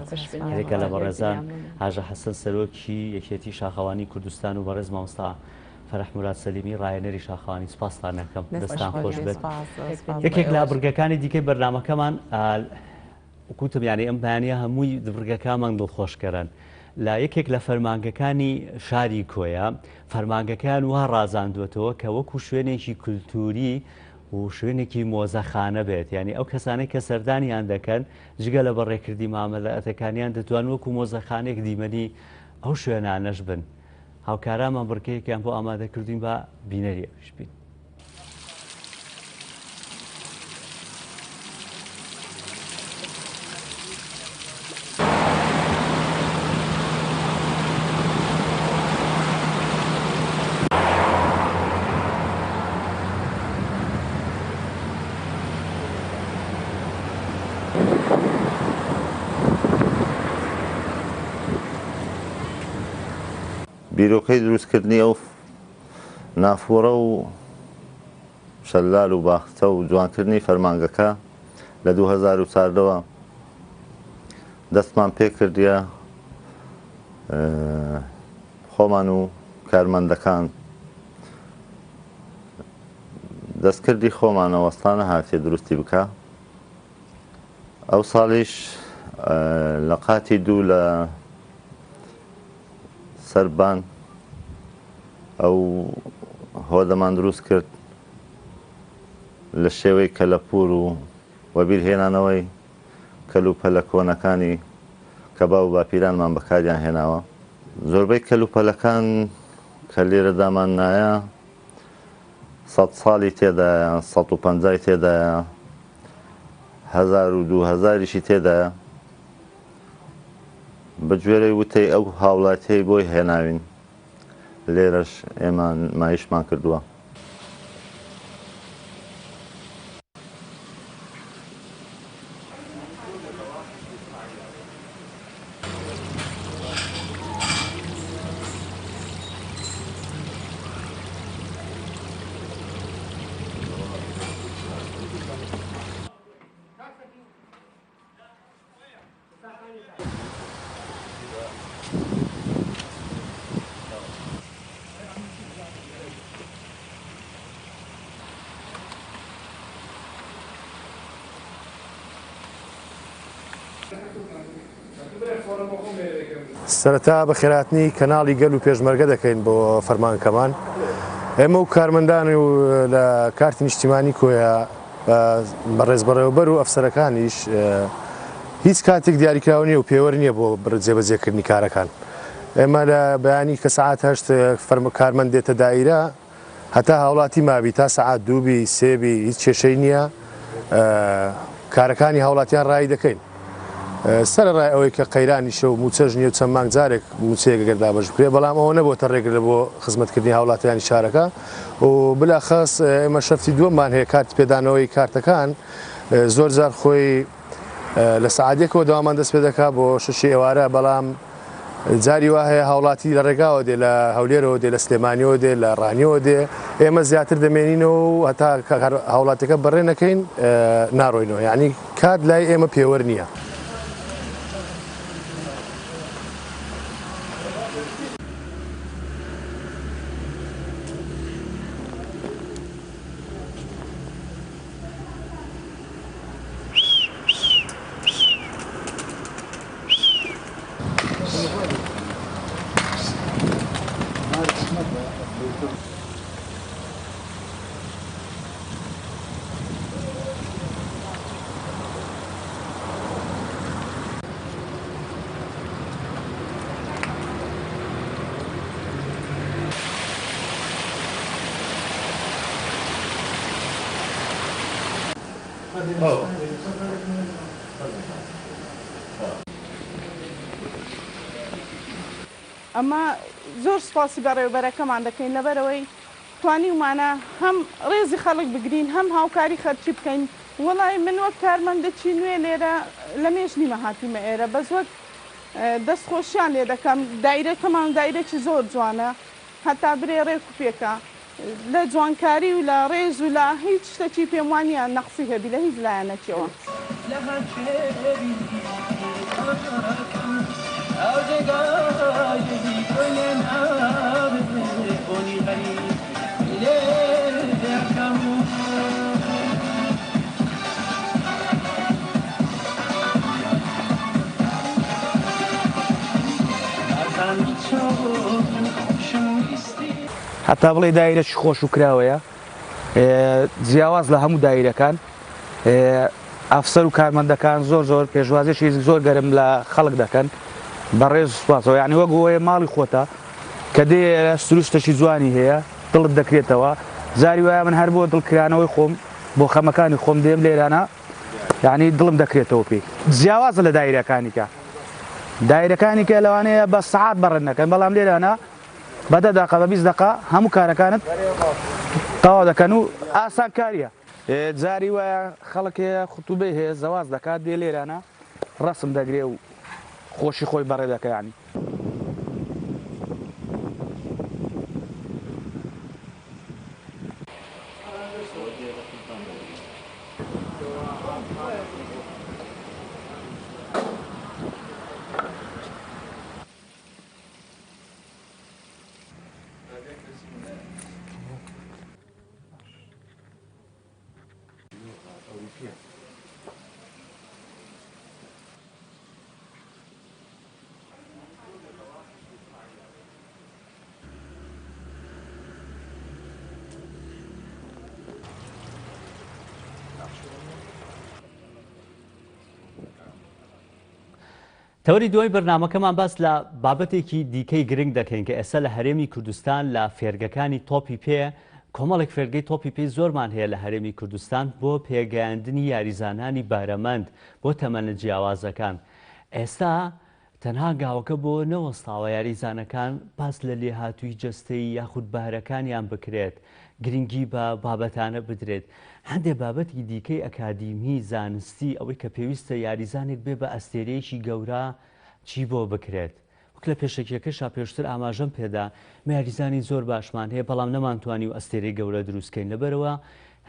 هەرێکە لە بەڕێزان هاژە حەسەن سەرۆکی یەکێتی شاخەوانی کوردستان و بەڕێز مامۆستا فەرەح موراد سەلیمی ڕاهێنەری شاخەوانی سپاستان دەکەم دەستان خۆش بێت یەکێک لە بڕگەکانی دیکەی بەرنامەکەمان وتم یانی ئەم بەیانە هەمووی بڕگەکانمان دڵخۆشکەرن لە یەکێک لە فەرمانگەکانی شاری کۆیە فەرمانگەکەیان وا ڕازاندووەتەوە کە وەکو شوێنێکی کولتوری و شوێنێکی مۆزەخانە بێت یعنی ئەو کەسانەی کە سەردانیان دەکەن جگە لە بەڕێکردی مامەلەتەکانیان دەتوان وەکو مۆزەخانێک دیمەنی ئەو شوێنانەش بن. هاوکارانمان بڕگەیەکیان بۆ ئامادە کردوین با بینەری ئەویش بین. بیرۆکەی دروستکردنی ئەو نافۆرە و شەلال و باخچە و جوانکردنی فەرمانگەکە لە 2014 ەوە دەستمان پێکردیە خۆمان و کارمەندەکان دەستکردی خۆمانە وەستا نەهاتیە دروستی بکە ئەو ساڵیش لە قاتی دوو لە سەربان ئەو هۆدەمان دروست کرد لە شێوەی کەلەپوور و وەبیرهێنانەوەی کەلوپەلە کۆنەکانی کە باو و باپیرانمان بەکاریان هێناوە. زۆربەی کەلوپەلەکان کە لێرە داماننایە سەد ساڵی تێدایە، 150ی تێدایە، هەزار و دوو هەزاریشی تێدایە. بە گوێرەی وتەی ئەو هاوڵاتیەی بۆی هێناوین لێرەش ئێمە نمایشمان کردووە. سەرەتا بەخێرهاتنی کەناڵی گەل و پێشمەرگە دەکەین بۆ فەرمانگەکەمان. ئێمە و کارمەندان و لە کارتی نیشتیمانی کۆیە بەڕێز بەڕێوەبەر و ئەفسەرەکانیش هیچ کاتێک دیاریکراوە نییە و پێوەر نییە بۆ جێبەجێکردنی کارەکان. ئێمە لە بەیانی کە سەعات هەشت کارمەند دێتە دائیرە هەتا هاوڵاتی مابی تا سەعات دووبی سێبی هیچ کێشەی نییە کارەکانی هاوڵاتیان ڕایی دەکەین. سەرەڕای ئەوەی کە قەیرانیشە و مووچەش نییە و چەند مانگ جارێک مووچەیەک گەر دابەش بکرێت، بەڵام ئەوە نەبۆتە ڕێگر لە بۆ خزمەتکردنی هاوڵاتیانی شارەکە و بلاخەس ئێمە شەفتی دووەممان هەیە کارتی پێدانەوەی کارتەکان زۆر جار خۆی لە سەعات یەکەوە دەوامان دەست پێ دەکات بۆ شەشی ئێوارە، بەڵام جاری وا هەیە هاوڵاتی لە ڕێگاوە دێ، لە هەولێرەوە دێ، لە سلێمانیەوە دێ، لە ڕانیەوە دێ، ئێمە زیاتر دەمێنینەوە و هەتا هاوڵاتیەکە بەڕێ نەکەین ناڕۆینەوە، یعنی کات لای ئێمە پێوەر نییە. ئەمە زۆر سوپاسی بەڕێوەبەرەکەمان دەکەین لەبەرئەوەی توانیومانە هەم ڕێزی خەڵک بگرین هەم هاوکاری خەرکی بکەین. وەڵای من وەک کارمەندەکی نوێ لێرە لە مێژ نیمە هاتوومە ئێرە بەس وەک دەست خۆشیان لێ دەکەم دایرەکەمان دایرەکی زۆر جوانە هەتا برێ ڕێک و پێکە لە جوانکاری و لە ڕێز و لە هیچ شتەکی پێم وانیە نەقسی هەبی لە هیچ لایەنەکیەوە. هەتا بڵێی دایرەکی خۆش و کراوەیە جیاواز لە هەموو دایرەکان ئەفسەر و کارمەندەکان زۆر زۆر پێشوازێکی زۆر گەرم لە خەڵک دەکەن بە ڕێز سوپاسەوە یعنی وەک ئەوەیە ماڵی خۆتە کە دێ سروشتێکی جوانی هەیە دڵت دەکرێتەوە جاری وایە من هەر بۆ دڵکرانەوەی خۆم بۆ خەمەکانی خۆم دێم لێرانە یعنی دڵم دەکرێتەوە پێی جیاوازە لە دایرەکانی کە دایرەکانی کە لەوانەیە بە سەعات بەڕێ نەکەن بەڵام لێرانە بە دە دەقە بە 20 دەقە هەموو کارەکانت تەواو دەکەن و ئاسانکاریە. جاری وایە خەڵک هەیە خوتوبەی هەیە زەواج دەکات دێ لێرانە ڕەسم دەگرێ و خۆشی خۆی بەڕێ دەکا یانی. تەوەری دوای بەرنامەکەمان باس لە بابەتێکی دیکەی گرنگ دەکەین کە ئێستا لە هەرێمی کوردستان لە فێرگەکانی تۆپی پێ کۆمەڵێک فێرگەی تۆپی پێی زۆرمان هەیە لە هەرێمی کوردستان بۆ پێگەیاندنی یاریزانانی بەهرەمەند بۆ تەمەنە جیاوازەکان ئێستا تەنها گاوەکە بۆ نەوەستاوە یاریزانەکان باس لە لێهاتووی جەستەیی یاخود بەهرەکانیان بکرێت گرنگی بە بابەتانە بدرێت هەندێ بابەتی دیکەی ئەکادیمی، زانستی، ئەوەی کە پێویستە یاریزانێک بێ بە ئەستێرەیەکی گەورە چی بۆ بکرێت؟ وەک لە پێشەکیەکەشا پێشتر ئاماژەم پێدا، ئێمە یاریزانی زۆر باشمان هەیە بەڵام نەمانتوانیوە ئەستێرەی گەورە دروست کەین لەبەرئەوە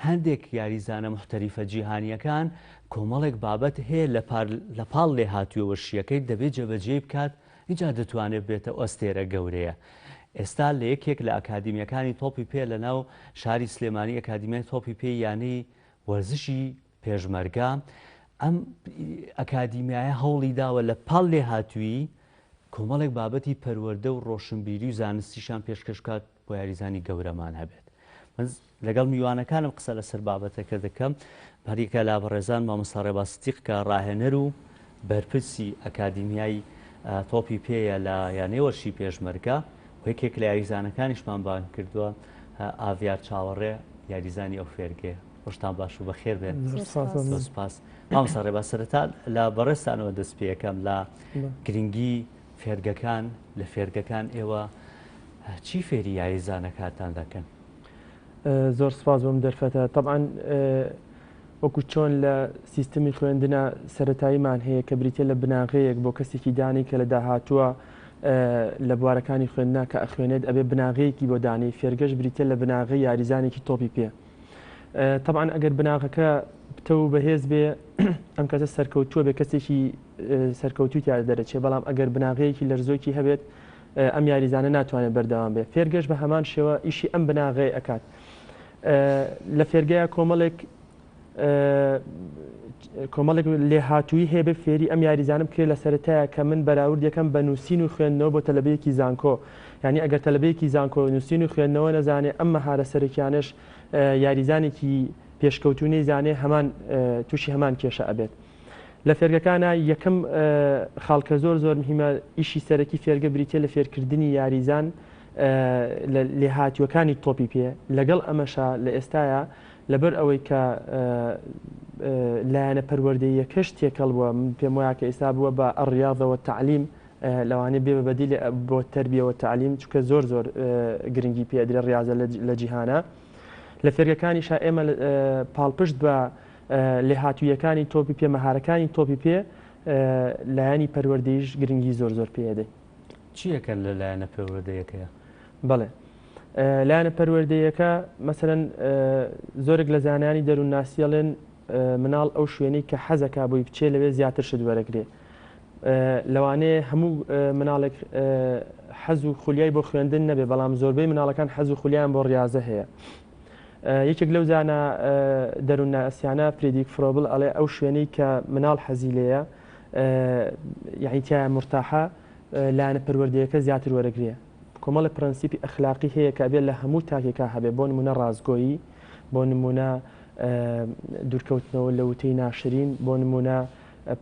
هەندێک یاریزانە موحتەریفە جیهانیەکان کۆمەڵێک بابەت هەیە لە پاڵ لێهاتوویە وەرشیەکەی دەبێت جێبەجێی بکات ئینجا دەتوانێت بێتە ئەو ئەستێرە گەورەیە. ئێستا لە یەکێک لە ئەکادیمیەکانی تۆپی پێ لە ناو شاری سلێمانی ئەکادیمیای تۆپی پێی یانەی وەرزشی پێشمەرگە ئەم ئەکادیمیایە هەوڵی داوە لە پاڵ لێهاتوویی کۆمەڵێک بابەتی پەروەردە و ڕۆشنبیری و زانستیشان پێشکەش بکات بۆ یاریزانی گەورەمان هەبێت. من لەگەڵ میوانەکانم قسە لەسەر بابەتەکە دەکەم، هەریەکە لە بەڕێزان مامۆستا ڕێباز سدیق کە ڕاهێنەر و بەرپرسی ئەکادیمیای تۆپی پێیە لە یانەی وەرشی پێشمەرگە و یەکێک لە یاریزانەکانیشمان بانگ کردووە ئاڤیار چاوەڕێ یاریزانی ئەو فێرگەیە. ڕۆژتان باش و بەخێر بێن. زۆر سپاس. مامۆستا ڕێباز سەرەتا لە بەڕێزتانەوە دەست پێ ئەکەم لە گرنگی فێرگەکان لە فێرگەکان ئێوە چی فێری یاریزانەکانتان دەکەن؟ زۆر سپاس بۆم دەرفەتە. تەبعەن وەکو چۆن لە سیستمی خوێندنە سەرەتاییمان هەیە کە بریتە لە بناغەیەک بۆ کەسێکی دانی کە لە داهاتووە لە بوارەکانی خوێندنا کە ئەخوێنێت ئەبێ بناغەیەکی بۆ دانی فێرگەش بریتە لە بناغەی یاریزانێکی تۆپی پێ. تەبعەن ئەگەر بناغەکە پتەو و بەهێز بێ ئەم کەسە سەرکەوتووە بێ کەسێکی سەرکەوتوی تیا دەرەچێ بەڵام ئەگەر بناغەیەکی لەرزۆکی هەبێت ئەم یاریزانە ناتوانێت بەردەوام بێ فێرگەش بە هەمان شێوە ئیشی ئەم بناغەیە ئەکات لە فێرگەیە کۆمەڵێک کۆمەڵێک لێهاتوویی هەیە بێ فێری ئەم یاریزانە بکرێت لە سەرەتایە کە من بەراورد یەکەم بە نووسین و خوێندنەوە بۆ تەلەبەیەکی زانکۆ یعنی ئەگەر تەلەبەیەکی زانکۆ نووسین و خوێندنەوە نەزانێ ئەم مەهارە سەرەکیانەش یاریزانێکی پێشکەوتوو نەیزانێ هەمان تووشی هەمان کێشە ئەبێت لە فێرگەکانە یەکەم خاڵ کە زۆر زۆر مهمە ئیشی سەرەکی فێرگە بریتە لە فێرکردنی یاریزان لە لێهاتووەکانی تۆپی پێ لەگەڵ ئەمەشا لە ئێستایا لەبەر ئەوەی کە لایەنە پەروەردەییەکەش تێکەڵ بووە، من پێم وایە کە ئێستا بووە بە الریاضە والتعلیم، لەوانەیە بێ بە بەدیل بۆ تربیە والتعلیم، چونکە زۆر زۆر گرنگی پێ ئەدرێ ڕیاضە لە جیهانە. لە فێرگەکانیشا ئێمە پاڵپشت بە لێهاتوویەکانی تۆپی پێ، مەهارەکانی تۆپی پێ، لایەنی پەروەردەییش گرنگی زۆر زۆر پێ ئەدەین. چی ئەکەن لە لایەنە پەروەردەیەکەیە؟ بەڵێ. لایەنە پەروەردەییەکە مەسەلەن زۆرێک لە زانایانی دەروونناسی ئەڵێن مناڵ ئەو شوێنەی کە حەزەکا بۆی بچێ لەوێ زیاتر شت وەرەگرێ لەوانەیە هەموو مناڵێک حەز و خولیای بۆ خوێندن نەبێ بەڵام زۆربەی مناڵەکان حەز و خولیان بۆ ڕاضە هەیە یەکێک لەو زانا دەروونناسیانە فرێدریک فرۆبل ئەڵێ ئەو شوێنەی کە مناڵ حەزی لێیە یعنی تایە مرتاحە لایەنە پەروەردەیەکە زیاتر وەرەگرێ کۆمەڵێ پرەنسیپی ئەخلاقی هەیە کە ئەبێت لە هەموو تاکێکا هەبێت، بۆ نموونە ڕاستگۆیی، بۆ نموونە دوورکەوتنەوە لە وتەی ناشرین، بۆ نموونە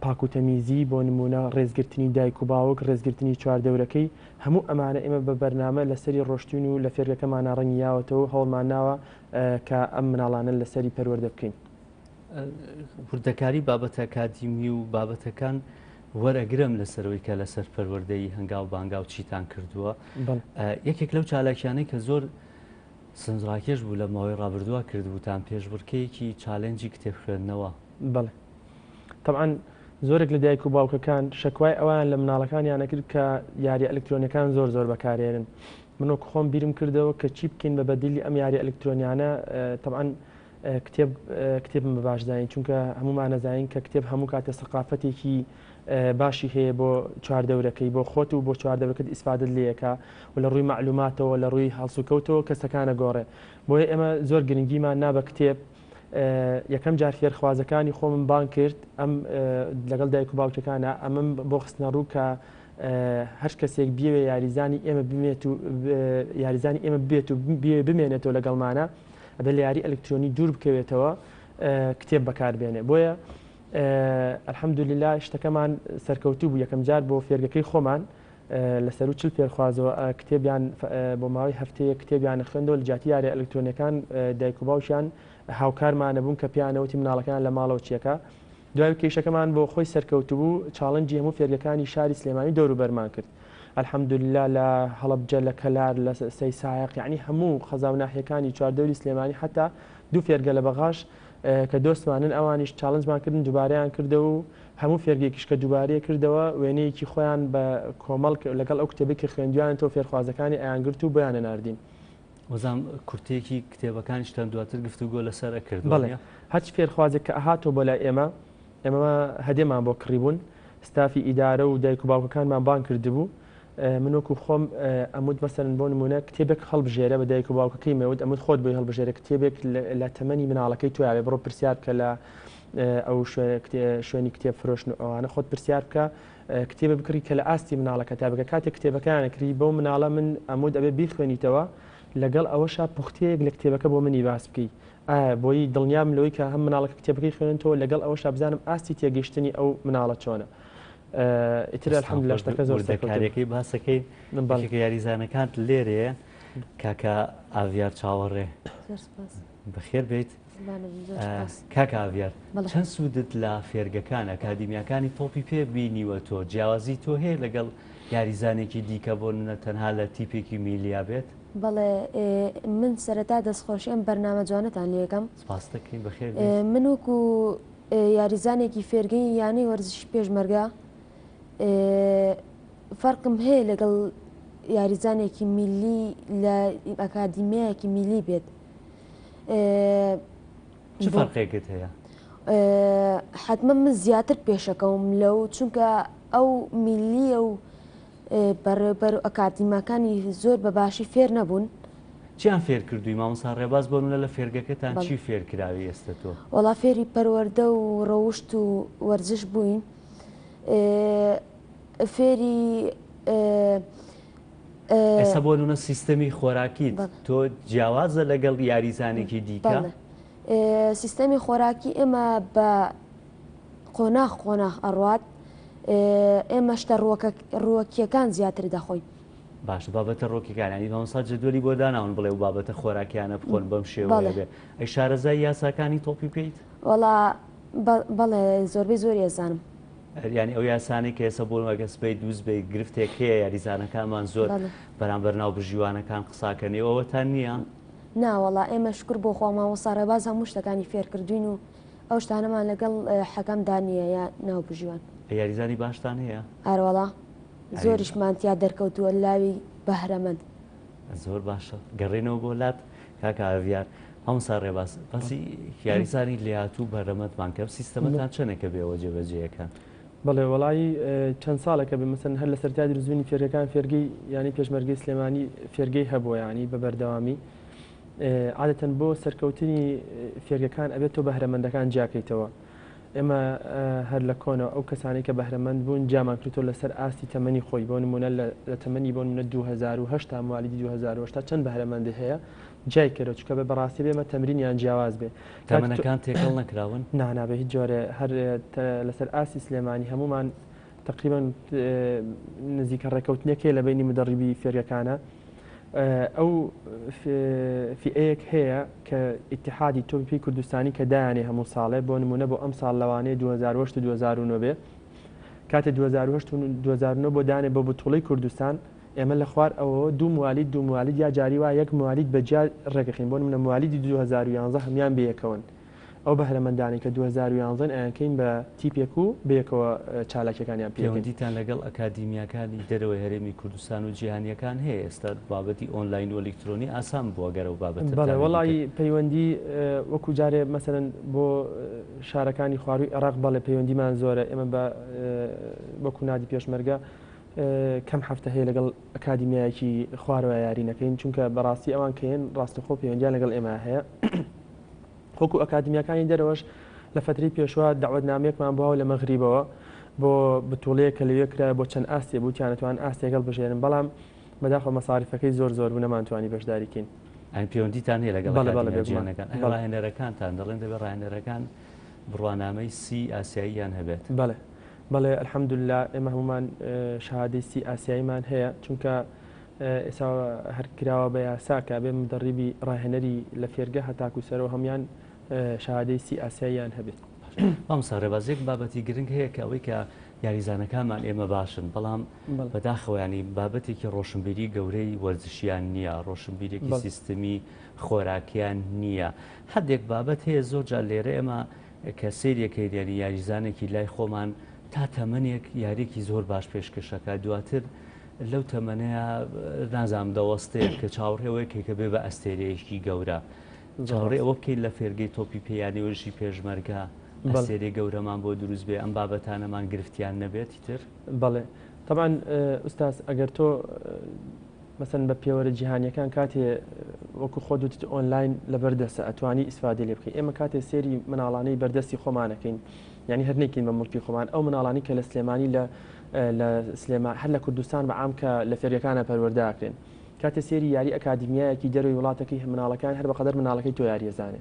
پاک و تەمیزی، بۆ نموونە ڕێزگرتنی دایک و باوک، ڕێزگرتنی چواردەورەکەی، هەموو ئەمانە ئێمە بە بەرنامە لەسەری ڕۆشتوین و لە فێرگەکەمانا ڕەنگی یاوەتەوە و هەوڵمان ناوە کە ئەم مناڵانە لەسەری پەروەردە بکەین. وردەکاری بابەتە ئەکادیمی و بابەتەکان وەرئەگرم لەسەرەوەی کە لەسەر پەروەردەی هەنگاو بە هەنگاو چیتان کردووە. یەکێک لەو چالاکیانەی کە زۆر سنجڕاکێش بوو لە ماوەی ڕابردووە کردبووتان پێشبڕکێیەکی challenge ی کتێب خوێندنەوە. بەڵێ تەبعەن زۆرێک لە دایک و باوکەکان شەکوای ئەویان لە مناڵەکانیان ئەکرد کە یاریە ئەلکترۆنیەکان زۆر زۆر بەکارێنن من وەک خۆم بیرم کردەوە کە چی بکەین بە بەدیلی ئەم یاریە ئەلکترۆنیانە تەبعەن کتێب کتێبم بە باش زانین چونکە هەمومان ئەزانین کە کتێب هەموو کاتێ سەقافەتێکی باشی هەیە بۆ چواردەورەکەی بۆ خۆت و بۆ چواردەورەکەت ئیسفادت لێیەکا و لە ڕووی مەعلوماتەوە لە ڕووی هەڵسوکەوتەوە کەسەکانە گۆڕێ بۆیە ئێمە زۆر گرنگیمان نا بە کتێب یەکەم جار فێرخوازەکانی خۆمم بانگ کرد ئەم لەگەڵ دایک و باوکەکانە ئەمەم بۆ خستنە ڕوو کە هەر کەسێک بیەوێ یاریزانی ئێمە بمێت و یاریزانی ئێمە بێت و بمێنێتەوە لەگەڵمانە ئەبێت لە یاری ئەلکترۆنی دوور بکەوێتەوە کتێب بەکاربێنێ بۆیە الحمدللە شتەکەمان سەرکەوتوو بوو یەکەم جار بۆ فێرگەکەی خۆمان لە سەرو 40 فێرخوازەوە کتێبیان بۆ ماوەی هەفتەیە کتێبیان خوێندەوە لە جیاتی یاری ئەلکترۆنیەکان دایک و باوکیان هاوکارمانە بوون کە پیانەوەتی مناڵەکان لە ماڵەوە چیەکە دوای کەیشەکەمان بۆ خۆی سەرکەوتبوو challenge ی هەموو فێرگەکانی شاری سلێمانی دەوروبەرمان کرد الحمدللە لە هەڵەبجە لە کەلار لە سەیسایەق یەعنی هەموو قەزا و ناحیەکانی چواردەوری سلێمانی حەتا دوو فێرگە لە بەغاش کە دۆستمانن ئەوانیش challenge مان کردن دووبارەیان کردەوە و هەموو فێرگەیەکیش کە دووبارەی کردەوە وێنەیەکی خۆیان بە کۆمەڵ لەگەڵ ئەو کتێبەی کە خوێندویانەتەوە فێرخوازەکانی ئەیانگرت و بۆیان ئەناردین. وەزام کورتەیەکی کتێبەکانیشتان دواتر گفتوگۆ لەسەر ئەکرد بەڵێ هەرچ فێرخوازێک کە ئەهاتەوە بۆ لای ئێمە ئێمە هەدێمان بۆ کڕیبوون، ستافی ئیدارە و دایک و باوکەکانمان بانگ کردبوو، من وەکو خۆم ئەموت مەسەلەن بۆ نموونە کتێبێک هەڵبژێرە بە دایک و باوکەکەی مەوت ئەموت خۆت بۆی هەڵبژێرە کتێبێک لە تەمەنی مناڵەکەی تۆیا بێ بڕۆ پرسیار بکە لە ئەو شوێنی کتێب فرۆشن و ئەوانە خۆت پرسیار بکە کتێبە بکڕی کە لە ئاستی مناڵەکە تا بگە کاتێک کتێبەکەیان کری بەو مناڵە من ئەموت ئەبێ بیخوێنیتەوە لەگەڵ ئەوەشا پوختەیەک لە کتێبەکە بۆ منی باس بکەی ئایا بۆی دڵنیابم لەوەی کە هەم مناڵەکە کتێبەکەی خوێنێتەوە لەگەڵ ئەوەشا بزانم ئاستی تێگەیشتنی ئەو مناڵە چۆنە. ئیتر الحمدللە شتەکە زۆر وردەکاریەکەی باسەکەی یەکێک یاریزانەکانت لێرەیە کاکە ئاڤیار چاوەڕێ بەخێر بێیت کاکە ئاڤیار چەند سوودت لە فێرگەکان ئەکادیمیاکانی تۆپی پێ بینیوە تۆ جیاوازی تۆ هەیە لەگەڵ یاریزانێکی دیکە بۆ نە تەنها لە تیپێکی میلیا بێت؟ بەڵێ من سەرەتا دەستخۆشی ئەم بەرنامە جوانەتان لێکەم. سپاست دەکەین بەخێر بێیت. من وەکو یاریزانێکی فێرگەی یانەی وەرزشی پێشمەرگە فەرقم هەیە لەگەڵ یاریزانێکی میلی لە ئەکادیمیایەکی میلی بێت. چ فەرقێکت هەیە؟ حتمما من زیاتر پێشەکەوم لەو چونکە ئەو میلیە و بەڕێوبەر و ئەکادیماکانی زۆر بە باشی فێر نەبوون. چیان فێر کردووی مامۆستا ڕێباز بۆ نمونە لە فێرگەکەتان چی فێر کراوی ئێستە تۆ؟ وەڵا فێری پەروەردە و ڕەوشت و وەرزش بووین فێری ئێستا بۆ نمونە سیستەمی خۆراکیت تۆ جیاوازە لەگەڵ یاریزانێکی دیکە؟ سیستەمی خۆراکی ئێمە بە قۆناغ قۆناغ ئەڕوات ئێمە شتە ڕووەکیەکان زیاتر دەخۆین. باشە بابەتە ڕۆکیەکان یانی مامۆستا جەدوەلی بۆ داناون بڵێ و بابەتە خۆراکیانە بخۆن بەم شێوەیە بێ ئەی شارەزای یاساکانی تۆپی پێیت؟ وەڵا بەڵێ زۆربەی زۆری ئەزانم. یانی ئەو یاسانەی کە ئێستا بۆ ئەگەر سبەی دووسبەی گرفتێک هەیە یاریزانەکانمان زۆر بەرامبەر ناوبژیوانەکان قساکەن ئێوە ئەوەتان نییە؟ نا وەڵا ئێمە شوکر بۆ خوا مامۆستا ڕێباز هەموو شتەکانی فێرکردوین و ئەو شتانەمان لەگەڵ حەکەم دا نییە یا ناوبژیوان. یاریزانی باشتان هەیە؟ ئەرەوەڵا زۆریشمان تیا دەرکەوتووە لاوی بەهرەمەند. زۆر باشە گەڕێنەوە بۆ لات کاکە ئاڤیار. مامۆستا ڕێباز باسی یاریزانی لێهاتوو بەهرەمەندمان کە ئەم سیستەمەتان چەندێکە بێوە جێبەجێیەکەن؟ بەڵێ وەڵایی چەند ساڵێکە بێ مەسەن هەر لە سەرتای دروستبوونی فێرگەکان فێرگەی یانی پێشمەرگەی سلێمانی فێرگەی هەبووە یانی بە بەردەوامی عادەتەن بۆ سەرکەوتنی فێرگەکان ئەبێت تۆ بەهرەمەندەکان جیاکەیتەوە ئێمە هەر لە کۆنەوە ئەو کەسانەی کە بەهرەمەند بوون جیامان کردەوە لەسەر ئاستی تەمەنی خۆی بۆ نمونە لە تەمەنی بۆ نمونە 2008 تا موالیدی 2008 چەند بەهرەمەندی هەیە جیای کەرەوە چونکە بە بەڕاستی بێمە تەمرینیان جیاواز بێ تەمەنەکان تێکەڵ نەکراون؟ نا نا بە هیچ جۆرێ هەر لەسەر ئاستی سلێمانی هەمومان تقریبا نزیکە ڕێکەوتنێک هەیە لە بینی مدەڕیبی فێرگەکانە ئەو فیئەیەک هەیە کە ئیتیحادی تۆپی پێی کوردستانی کە دایانێ هەموو ساڵێ بۆ نمونە بۆ ئەم ساڵ لەوانەیە 2008 و 2009 بێ کاتێ 2008 و 2009 بۆ دانێ بۆ بتوڵەی کوردستان ئێمە لە خوار ئەوەوە دوو موالید دوو موالید یا جاری وا یەک موالید بە جیا ڕێکەخین بۆ نمونە موالیدی 2011 هەموان بەیەکەوەن ئەو بەهرەمەندانەی کە 2011 ئەیانکەین بە تیپێک و بەیەکەوە چالاکیەکانیان پێ ئەکەین. پەیوەندیتان لەگەڵ ئەکادیمیاکانی دەرەوەی هەرێمی کوردستان و جیهانیەکان هەیە ئێستا بابەتی ئۆنلاین و ئەلیکترۆنی ئاسان بووە گەر ئەو بابەتەتان بەڵێ لەبیر وەڵایی پەیوەندی وەکو جارێ مەسەلەن بۆ شارەکانی خوارووی عێراق بەڵێ پەیوەندیمان زۆرە ئێمە بە وەکو نادی پێشمەرگە کەم هەفتە هەیە لەگەڵ ئەکادیمیایەکی خوارەوە یاری نەکەین چونکە بەڕاستی ئەوان کە یەن ڕاستەخۆ پەیوەندیان لەگەڵ ئێمە هەیە وەکو ئەکادمیاکانی دەرەوەش لە فەترەی پێشوە دەعوەتنامەیەکمان بۆ هاو لە مەغریبەوە بۆ بتوڵەیەک کە لەوێ کرایە بۆ چەند ئاستێ بوو تیانەتوان ئاستێک هەڵبژێرن بەڵام بەداخەوە مەساریفەکەی زۆر زۆر بوو نەمانتوانی بەشداری کەین. ئەی پەیوەندیتان هەیە لەگەڵ بەڵێ بەڵێ ئەکادیمیا بێگومان جیهانەکان؟ ئەی بەڵێ. ڕاهێنەرەکانتان دەڵێن دەبێت ڕاهێنەرەکان بڕوانامەی سی ئاسیاییان هەبێت؟ بەڵێ بەڵێ الحمدللە ئێمە هەموومان شەهادەی سی ئاسیاییمان هەیە چونکە ئێستا هەر کراوە بە یاسا کە ئەبێ مدەڕیبی ڕاهێنەری لە فێرگە هەتاکو سەرەوە هەموان شەهادەی سی ئاسیاییان هەبێت. مامۆستا ڕێباز یەک بابەتی گرنگ هەیە کە ئەوەی کە یاریزانەکانمان ئێمە باشن بەڵام بەداخەوە ینی بابەتێکی ڕۆشنبیری گەورەی وەرزشیان نییە ڕۆشنبیرێکی سیستمی خۆراکیان نییە هەندێک بابەت هەیە زۆر جار لێرە ئێمە کە سەیرەکەی یاری یاریزانێکی لای خۆمان تا تەمەنێک یاریێکی زۆر باش پێشکەشەکە دواتر لەو تەمەنەیا نازانم دەوەستێت کە چاوەڕێ ئەوەیە کە بێ بە ئەستێرەیەکی گەورە چاوەڕێ ئەوە بکەین لە فێرگەی تۆپی پێ یانی وەرزشی پێشمەرگە ئەستێرەی گەورەمان بۆ دروست بێ ئەم بابەتانەمان گرفتیان نەبێت تر بەڵێ تەبعەن ئوستاز ئەگەر تۆ مەسەن بە پێوەرە جیهانیەکان کاتێ وەکو خۆت وتت ئۆنلاین لەبەر دەستە ئەتوانی ئیسفادەی لێ بکەی ئێمە کاتێ سێری مناڵانەی بەردەستی خۆمانەکەین یعنی هەر نەیکەین بە موڵکی خۆمان ئەو مناڵانی کە لە سلێمانی لە لە سلێما هەر لە کوردستان بە عام کە لە فێرگەکانە پەروەردە ئەکرێن کاتێ سێری یاری ئەکادیمیایەکی دەرەوەی وڵاتەکەی مناڵەکان هەر بەقەدەر مناڵەکەی تۆ یاریەزانێ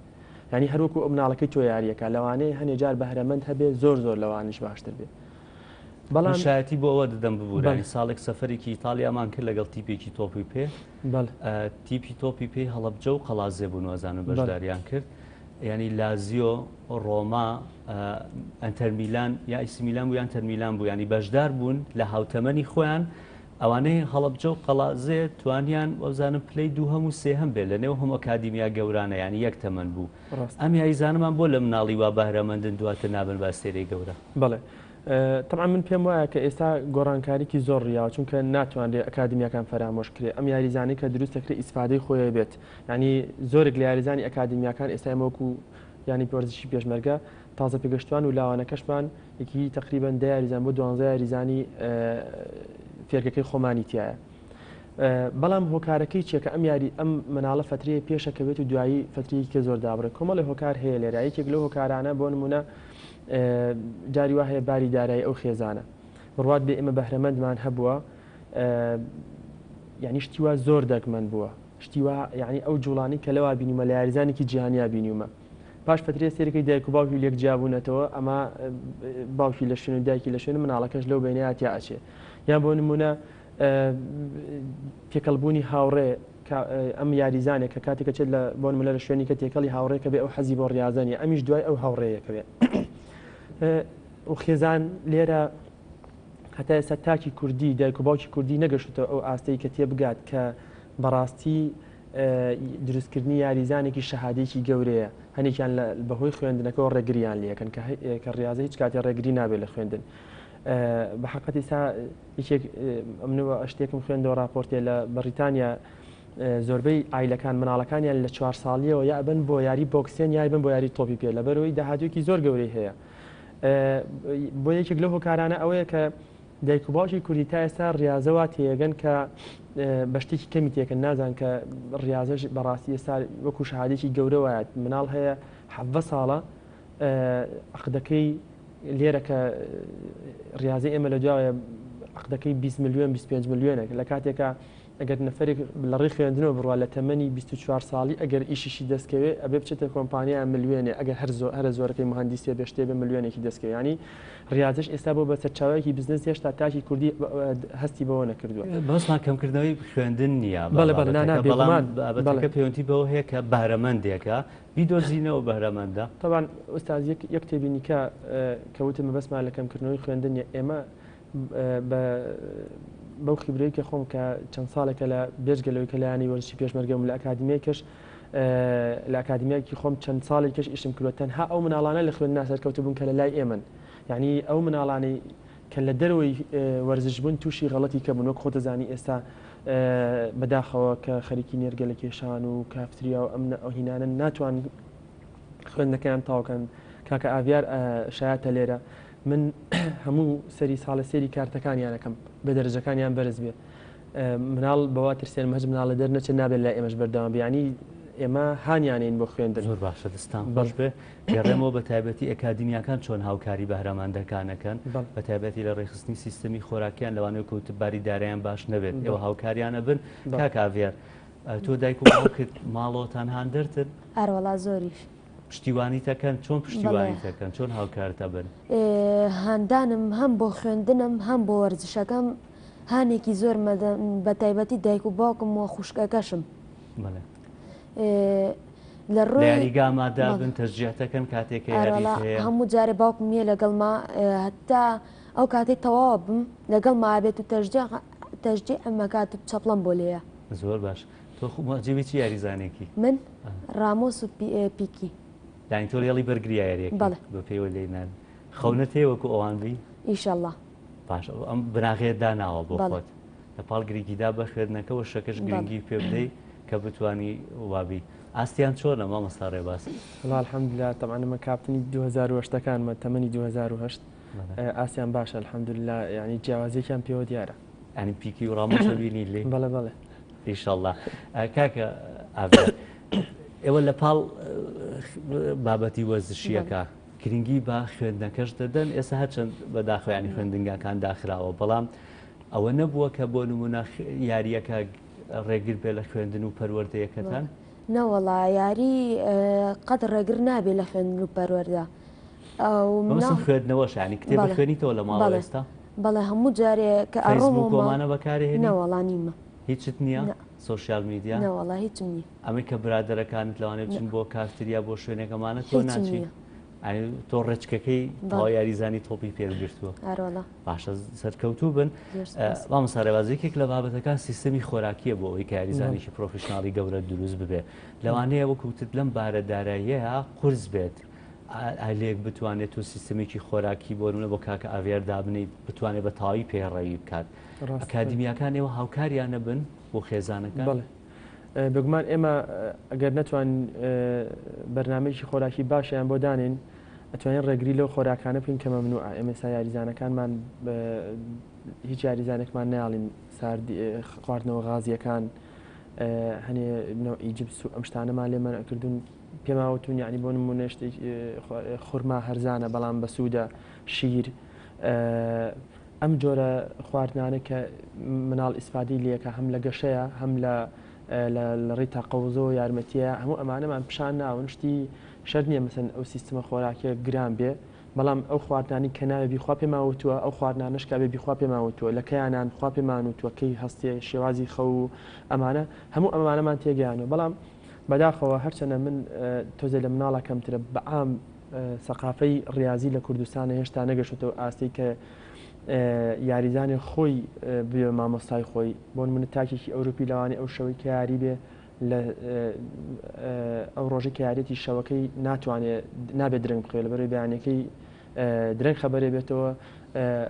یعنی هەر وەکو ئەو مناڵەکەی تۆ یاریەکە لەوانەیە هەنێ جار بەهرەمەند هەبێ زۆر زۆر لەوانیش باشتر بێ. بەڵام شایەتی بۆ ئەوە دەدەم ببوورە ساڵێک سەفەرێکی ئیتاڵیامان کرد لەگەڵ تیپێکی تۆپی پێ تیپی تۆپی پێی هەڵەبجە و قەڵازێ بوون وازانم بەشداریان کرد ینی لازیۆ ڕۆما ئەتەرمیلان یا ئیسمیلان بوو یان تەرمیلان بوو ینی بەشدار بوون لە هاوتەمەنی خۆیان ئەوانەی هەڵەبجە و قەڵازێ توانیان وەزانم پلەی دووهەم و سێهەم بێ لە نێو هەموو ئەکادیمیا گەورانە ینی یەک تەمەن بوو ئەم یاریزانەمان بۆ لە مناڵی وا بەهرەمەندن دواتر نابن بە ئەستێرەی گەورە؟ بەڵێ تەبعەن من پێم وایە کە ئێستا گۆڕانکاریکی زۆر ڕیاوە چونکە ناتوانرێت ئەکادیمیاکان فەرامۆش کرێ ئەم یاریزانەی کە دروست دەکرێت ئیسفادەی خۆی بێت یعنی زۆرێک لە یاریزانی ئەکادیمیاکان ئێستا ئێمە وەکو یانی وەرزشی پێشمەرگە تازە پێگەشتوان و لاوانەکەشمان یەکی تقریبا دە یاریزان بۆ دوانزە یاریزانی فێرگەکەی خۆمانی تایە بەڵام هۆکارەکەی چیە کە ئەم یاری ئەم مناڵە فەترەیە پێشەکەوێت و دوایی فەترەیەکی کە زۆر دابڕێت کۆمەڵی هۆکار هەیە لێرە یەکێک لەو هۆکارانە بۆ نمونە جاری وا هەیە باری دارایی ئەو خێزانە بڕوات بێ ئێمە بەهرەمەندمان هەبووە یعنی شتی وا زۆر دەگمەن بووە شتی وا یعنی ئەو جوڵانی کە لەوا بینیمە لە یاریزانێکی جیهانیا بینیومە پاش فترێ سێرەکەی دایک و باوکی لێک جیابوونەتەوە ئەمە باوکی لە شوێن و دایکی لە شوێن مناڵەکەش لەو بینەیە تیا ئەچێ یان بۆ نمونە تێکەڵبوونی هاوڕێ ئەم یاریزانێک کە کاتێک کەچێت لە بۆ نمونە لە شوێنی کە تێکەڵی هاوڕێکە بێ ئەو حەزی بۆ ڕاضە نیە ئەمیش دوای ئەو هاوڕێیەکە بێ و خێزان لێرە هەتا ئێستا تاکی کوردی دایک و باوکی کوردی نەگەشتەوە ئەو ئاستەی کە تێبگات کە بەڕاستی دروستکردنی یاریزانێکی شەهادێکی گەورەیە هەنێکیان بەهۆی خوێندنەکەەوە ڕێگریان لەکەن کە ڕاضە هیچ کاتێ ڕێگری نابێت لە خوێندن بە حقەتی سا یەکێک ئەمنەوە شتێکم خوێندەوە راپۆرتێ لە بەڕیتانیا زۆربەی ئایلەکان مناڵەکانیان لە چوار ساڵیەوە یا بن بۆ یاری بۆکسێن یای بن بۆ یاری تۆپی پێ لەبەرەوەی داهاتوێکی زۆر گەورەی هەیە بۆ یەکێک لەو هۆکارانە ئەوەیە کە دایک و باوکی کوردی تا ئێستا ڕاضەوە تێگەن کە بە شتێکی کەمی تێکن نازان کە ڕاضەش بەڕاستی ئێستا وەکو شەهادێکی گەورە وایە مناڵ هەیە حەڤە ساڵە عقدەکەی لێرە کە ڕاضی ئێمە لە دوایە عقدەکەی 20 میلیۆن 25 میلیۆنێک لە کاتێکە ئەگەر نەفرێک لە ڕێی خوێندنەوە بڕوا لە تەمەنی 24 ساڵی ئەگەر ئیشیشی دەستکەوێ ئەبێ بچێتە کۆمپانیا ملیۆنێ ئەگەر هەر زۆر هەرە زۆرەکەی مهندسیە بێ شتێ بێ ملیۆنێکی دەستکەوێ ینی ڕاضەش ئێستا بۆ بە سەرچاوەیەکی بزنس هێشتا تاکی کوردی هەستی بەوە نەکردووە. بەسمان کەمکردنەوەی خوێندن نییە بەڵێ بەڵێ نا نا بێگومان بابەتەکە پەیوەندی بەوە هەیە کە بەهرەمەندێکە بیدۆزینەوە بەهرەمەندە. تەبعەن ئوستاز یەک یەک تێبینی کە کە وتم مەبەستمان لە کەمکردنەوەی خوێندن نیە ئێمە بە بەو خیبرەی کە خۆم کە چەند ساڵێکە لە بێجگە لەوەی کە لایەنی وەرزشی پێشمەرگەم لە ئەکادیمیای کەش لە ئەکادیمیایکی خۆم چەند ساڵێک کەش ئیشم کردوە تەنها ئەو مناڵانە لە خوێندنا سەرکەوتوو بوون کە لە لای ئێمەن یعنی ئەو مناڵانەی کە لە دەرەوەی وەرزش بوون تووشی غەڵەتی کە بوون وەک خۆت دەزانی ئێستا بەداخەوە کە خەریکی نێرگەلە کێشان و کافتریا و ئەم ئەو هینانە ناتوان خوێندنەکەیان تاوکەن کاکە ئاڤیار شایەتە لێرە من هەموو سەری ساڵە سێری کارتەکانیانەکەم بە دەرەجەکانیان بەرز بێ مناڵ بەوە ترسێن هەج مناڵە دەرنەچێت نابێت لای ئێمەش بەردەوام بیانی ئێمە هانیانین بۆ خوێندن زۆر باشە دەستان خۆش بێ گەڕێمەوە بە تایبەتی ئەکادیمیاکان چۆن هاوکاری بەهرەمەندەکانەکەن بە تایبەتی لە ڕێکخستنی سیستەمی خۆراکیان لەوانەیە کەوت باری دارایان باش نەبێت ئێوە هاوکاریان ئەبن کاک ئاڤیار تۆ دایک و باوکت ماڵەوەتان هاندەرتن؟ ئەرەوەڵا زۆریش. پشتیوانیتەکەن چۆن پشتیوانیتەکەن چۆن هاوکارتە بن؟ هاندانم هەم بۆ خوێندنم هەم بۆ وەرزشەکەم هانێکی زۆر مەدەن بە تایبەتی دایک و باوکم و خوشکەکەشم. بەڵێ. لە ڕووی یاریگا ئامادە بن تەشجیعتەکەن کاتێک کە یاریت هەیە؟ هەموو جارێ باوکم یە لەگەڵما هەتا ئەو کاتەی تەواو بم لەگەڵما بێت و تەشجیع تەشجیعم ئەکات و چەپڵەم بۆ لێیە. زۆر باش تۆ خۆ معجبی چ یاریزانێکی؟ من ڕامۆس و پیکی. یانی تۆ لێڵی بەرگری یاریەکەی؟ بەڵێ. بە پێوە لێی نان خەونت هەیە وەکو ئەوان بی؟ ئیشەڵا. باش ئەم بناغەیەت داناوە بۆ خۆت لە پاڵ گرنگیدا بە خوێندنەکەوە شەکەش گرنگی پێ بدەی کە بتانی وابی ئاستیان چۆنە مامۆستا ڕێباز؟ وەڵا الحمدللە تەبعەن ئەمە کاپتنی 2008 ەکانمە تەمەنی 2008 ئاستیان باشە الحمدللە یعنی جیاوازیەکیان پێوە دیارە. یعنی پیکی و ڕامۆسە بینی لێ؟ بەڵێ بەڵێ. ئیشەڵڵا کاکە ئاڤیار ئێوە لە پاڵ بابەتی وەرزشیەکە گرنگی بە خوێندنەکەش دەدەن ئێستا هەرچەند بەداخەوە ینی خوێندنگاکان داخراوە بەڵام ئەوە نەبووە کە بۆ نمونە یاریەکە ڕێگر بێ لە خوێندن و پەروەردەیەکەتان؟ نەوەڵا یاری قەت ڕێگر نابێ لە خوێندن و پەروەردە. مەبەستم خوێندنەوەش ینی کتێب خوێنیتەوە لە ماڵەوە ئێستا؟ بەڵێ هەموو جارێ کە ئەڕۆمەوە فەیسبووک و ئەمانە بەکارێهێنی؟ نەوەڵا نیمە. هیچت نییە؟ نا. social media؟ نەوەڵا هیچم نییە. ئەمەی کە برادەرەکانت لەوانەیە بچن بۆ کافتریا بۆ شوێنێک ئەمانە تۆ هیچم ناچی؟ نییە. ئەی تۆ ڕێچکەکەی تەواو یاریزانی تۆپی پێت گرتووە. ئەرۆڵا. باشە سەرکەوتوو بن. زۆر سوپاس. مامۆستا ڕێباز یەکێک لە بابەتەکان سیستەمی خۆراکییە بۆ ئەوەی کە یاریزانێکی پرۆفیشناڵی گەورە دروست ببێ. لەوانەیە وەکو وتت لەم بارە داراییەیە قورس بێت ئالێک بتوانێت تۆ سیستمێکی خۆراکی بۆ نمونە بۆ کاکە ئاڤیار دابنیت بتوانێت بە تەواوی پەیڕەوی بکات. ئەکادیمیاکان ئێوە هاوکاریانە بن بۆ خێزانەکان؟ بەڵێ بێگومان ئێمە ئەگەر نەتوانین بەرنامەیەکی خۆراکی باشیان بۆ دانێین ئەتوانین ڕێگری لەو خۆراکانە بکەین کە مەمنوعە ئێمە ئێستا یاریزانەکانمان هیچ یاریزانێکمان ناڵین ساردی خواردنەوە غازیەکان هەنێ نەوعی جبس و ئەم شتانەمان لێ مەنع کردوون پێمان وتون یعنی بۆ نمونە شتێک خورما هەرزانە بەڵام بەسوودە شیر ئەم جۆرە خواردنانە کە مناڵ ئیسفادەی لێکا هەم لە گەشەیە هەم لە لە ڕێی تاقەوزەوە یارمەتیە هەموو ئەمانەمان پیشان ناون شتی شەرت نییە مەسەن ئەو سیستمە خۆراکیە گران بێ بەڵام ئەو خواردنانی کە ناوێ بیخوا پێمان وتووە ئەو خواردنانەش کە بێ بیخوا پێمان وتووە لە کەیانان خوا پێمان وتووە کەی هەستێ شێوازی خەو و ئەمانە هەموو ئەمانەمان تێگەیانوە بەڵام بەداخەوە هەرچەنە من تۆزێ لە مناڵە کەمترە بەعام سەقافەی ڕیازی لە کوردستانە هێشتا نەگەشتۆتەوە ئاستەی کە یاریزانێ خۆی بێ بە مامۆستای خۆی بۆ نمونە تاکێکی ئەوروپی لەوانەیە ئەو شەوەی کە یاری بێ لە ئەو ڕۆژەی کە یاریەتی شەوەکەی ناتوانێت نابێت درەنگ بخەوێت لەبەرەوەی بەیانەکەی درەنگ خەبەرێ بێتەوە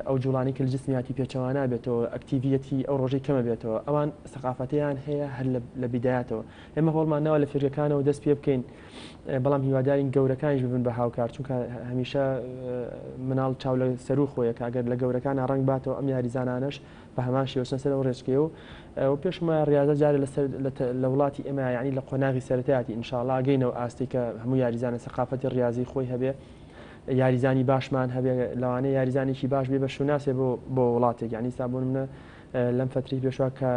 ئەو جوڵانی کە جسمیاتی پێچەوانە بێتەوە ئەکتیڤیەتی ئەو ڕۆژەی کەمە بێتەوە ئەوان سەقافەتیان هەیە هەر لە بیدایەتەوە ئێمە هەوڵمان ناوە لە فێرگەکانەوە دەست پێ بکەین بەڵام هیوادارین گەورەکانیش ببن بە هاوکار چونکە هەمیشە مناڵ چاو لە سەرو خۆیە کە ئەگەر لە گەورەکانە ڕەنگ باتەوە ئەم یاریزانانەش بە هەمان شێوە چنە سەر ئەو ڕێچکەیە و و پێشم وایە ڕیازە جارێ لەسەر لە وڵاتی ئێمە یعنی لە قۆناغی سەرەتایەتی ئینشاڵا گەینەوە ئاستی کە هەموو یاریزانە سەقافەتی ڕیازی خۆی هەبێ یاریزانی باشمان هەبێ لەوانەیە یاریزانێکی باش بێ بە شوناسێ بۆ بۆ وڵاتێک یعنی سا بۆ نمونە لەم فەترەی پێشوا کە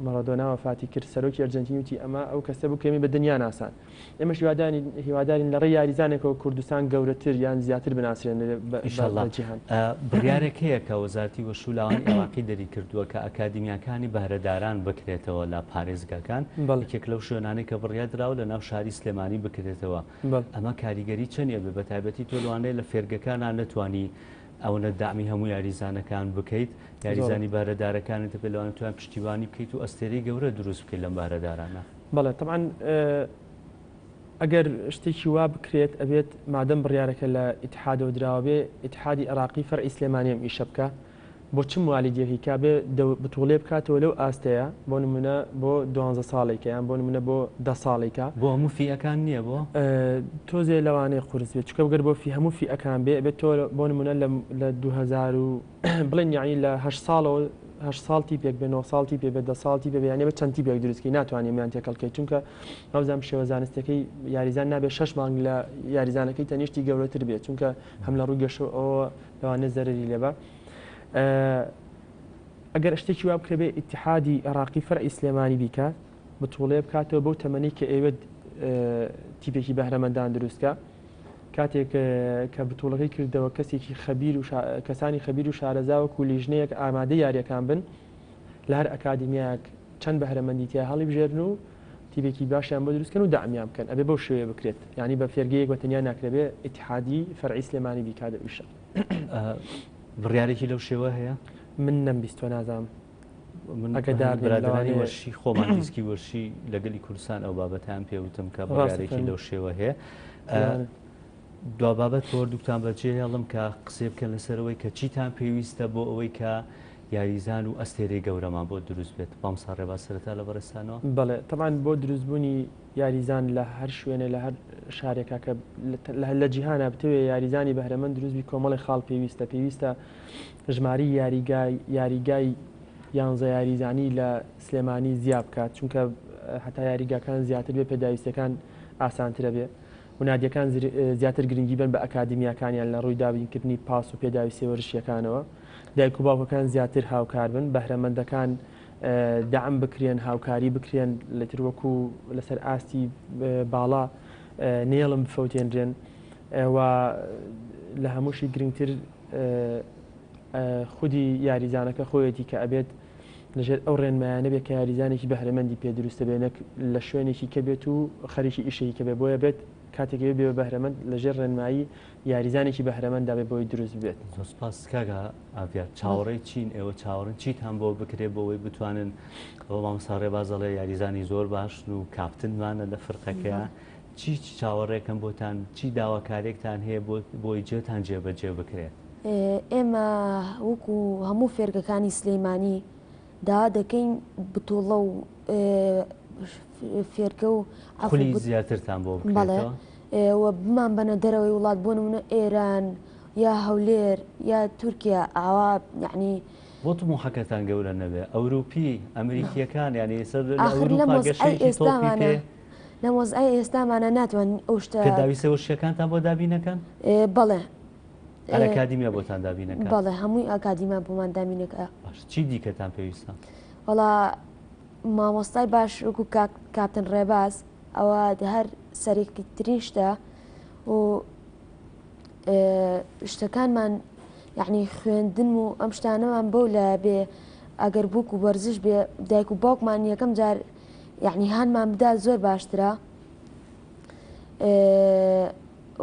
مەڕادۆنا وەفاتی کرد سەرۆکی ئەرجەنتین وتی ئەمە ئەو کەسە بوو کە ئێمەی بە دنیا ناساند ئێمەش هیوادارین هیوادارین لە ڕێی یاریزانێکەوە کوردستان گەورەتر یان زیاتر بناسرێنرێ بە ئینشەڵا بە جیهان. بڕیارێک هەیە کە وەزارەتی وەرش و لاوانی عێراقی دەریکردووە کە ئەکادیمیاکانی بەهرەداران بکرێتەوە لە پارێزگاکان بەڵێ. یەکێک لەو شوێنانەی کە بڕیار دراوە لە ناو شاری سلێمانی بکرێتەوە بەڵێ. ئەمە کاریگەری چەندی ئەبێ بەتایبەتی تۆ لەوانەیە لە فێرگەکانا نەتوانی ئەوەنە دەعمی هەموو یاریزانەکان بکەیت، یاریزانی بەهرەدارەکانت دەبێت لەوانە تویان پشتیوانی بکەیت و ئەستێرەی گەورە دروست بکەیت لەم بەهرەدارانە. بەڵێ تەبعەن ئەگەر شتێکی وا بکرێت ئەبێت مادەم بڕیارەکە لە ئیتحادەوە دراوە بێ ئیتحادی عێراقی فەرعی سلێمانی ئەم ئیشە بکا بۆ چ موالیدیەکی کا بێ بتوڵێ بکاتەوە لەو ئاستەیە بۆ نمونە بۆ دوانزە ساڵێکە یان بۆ نمونە بۆ دە ساڵێکە. بۆ هەموو فیئەکان نییە بۆ؟ تۆزێ لەوانەیە قورس بێت چونکە گەر بۆ فی هەموو فیئەکان بێ ئەبێت تۆ بۆ نمونە لە لە 2000 و بڵێن یعنی لە هەشت ساڵەوە هەشت ساڵ تیپێک بێ نۆ ساڵ تیپێ بێ دە ساڵ تیپێ بێ یعنی ئەبێت چەند تیپێک دروست کەی ناتوانانی هەموویان تێکەڵ کەی چونکە وابزانم شێوە زانستیەکەی یاریزان نابێت شەش مانگ لە یاریزانەکەی تەنیشتی گەورەتر بێت چونکە هەم لە ڕووی گەشە ئەوە لەوانەیە زەرەری لێ با. ئەگەر شتێکی وا بکرێ بێ ئیتیحادی عێراقی فەرعی سلێمانی بیکا بتوڵێ بکاتەوە بەو تەمەنی کە ئەیەوێت تیپێکی بەهرەمەندان دروستکە کاتێک کە بتوڵەکەی کردەوە کەسێکی خەبیر و کەسانی خەبیر و شارەزا وەکو لیژنەیەک ئامادە یاریەکان بن لە هەر ئەکادیمیایەک چەند بەهرەمەندی تیا هەڵیبژێرن و تیپێکی باشیان بۆ دروست کەن و دەعمیان بکەن ئەبێ بەو شێوەیە بکرێت یانی بە فێرگەیەک بە تەنیا ناکرێ بێ ئیتیحادی فەرعی سلێمانی بیکات ئەو ئیشە. بڕیارێکی لەو شێوە هەیە؟ من نەمبیستوە نازانم من ئەگەدار نیم برادەرانی لەوانەیە وەرشی خۆمان دیسکی وەرشی لە گەلی کوردستان ئەو بابەتەیان پێ وتم کە ڕاستە بڕیارێکی فەرموو. لەو شێوە هەیە. لەوانەیە. دوا بابەت بۆ هەردووکتان بەجێ هێڵم کە قسەی بکەن لەسەرەوەی کە چیتان پێویستە بۆ ئەوەی کە یاریزان و ئەستێرەی گەورەمان بۆ دروست بێت. مامۆستا ڕێباز سەرەتا لە بەڕێزتانەوە. بەڵێ تەبعەن بۆ دروستبوونی یاریزان لە هەر شوێنێ لە هەر شارێکا کە لە جیهانا بتەوێ یاریزانی بەهرەمەند دروست بی کۆمەڵێ خاڵ پێویستە پێویستە ژماری یاریگای یاریگای یانزە یاریزانی لە سلێمانی زیا بکات چونکە هەتا یاریگاکان زیاتر بێ پێداویستەکان ئاسانترە بێ و نادیەکان زیاتر گرنگی بن بە ئەکادیمیاکانیان لە ڕووی دابینکردنی پاس و پێداویستیە وەرزشیەکانەوە دایک و باوکەکان زیاتر هاوکار بن بەهرەمەندەکان دەعم بکرێن هاوکاری بکرێن لەتر وەکو لەسەر ئاستی باڵا نێڵم بفەوتێنرێن و لە هەمووشی گرنگتر. خودی یاریزانەکە خۆیەتی کە ئەبێت لەژێر ئەو ڕێنمایانە بێت کە یاریزانێکی بەهرەمەندی پێ دروستە بێ نەک لە شوێنێکی کە بێت و خەریکی ئیشێکی کە بێ بۆیە بێت کاتێک بێ بە بەهرەمەند لەژێر ڕێنمایی یاریزانێکی بەهرەمەندا بێ بۆی دروست بێت. زۆر سپاس کاک ئاڤیار چاوەڕێی چین ئێوە چاوەڕێن چیتان بۆ بکرێ بۆ ئەوەی بتوانن ئەوە مامۆستا ڕێباز دەڵێ یاریزانی زۆر باشن و کاپتنمانە لە فرقەکەیان چی چاوەڕێکەم بۆتان چی داواکاریەکتان هەیە بۆ بۆی جێتان جێبەجێ بکرێت؟ ئێمە وەکو هەموو فێرگەکانی سلەیمانی داوا دەکەین بتوڵە و فێرگە و خولی زیاترتان بۆ بکرێتەوە و بمان بەنە دەرەوەی وڵات بۆ نمونە ئێران یا هەولێر یا تورکیا ئاوا یعنی بۆ تموحەکەتان گەورە نەبێ ئەوروپی ئەمریکیەکان یعنی ئێستا لە ئاخر لەم ئەوروپا وەزعەی گەشەیەکی تۆپی ئێستامانە پێ لەم وەزعەی ئێستامانە ناتوانین ئەو شتە پێداویستە وەرزشیەکانتان بۆ دابین نەکەن؟ بەڵێ هەر ئەکادیمیا بۆتان دابین ئەکات؟ بەڵێ هەمووی ئەکادیمیا بۆمان دابین ئەکا. باش چی دیکەتان پێویستە؟ وەڵا مامۆستای باش وەکو کاک کاپتن ڕێباز ئەوە هەر سەرەکیترین شتە و شتەکانمان یعنی خوێندن و ئەم شتانەمان بەو لە بێ ئەگەر بووک و وەرزش بێ دایک و باوکمان یەکەم جار یعنی هانمان بدا زۆر باشترە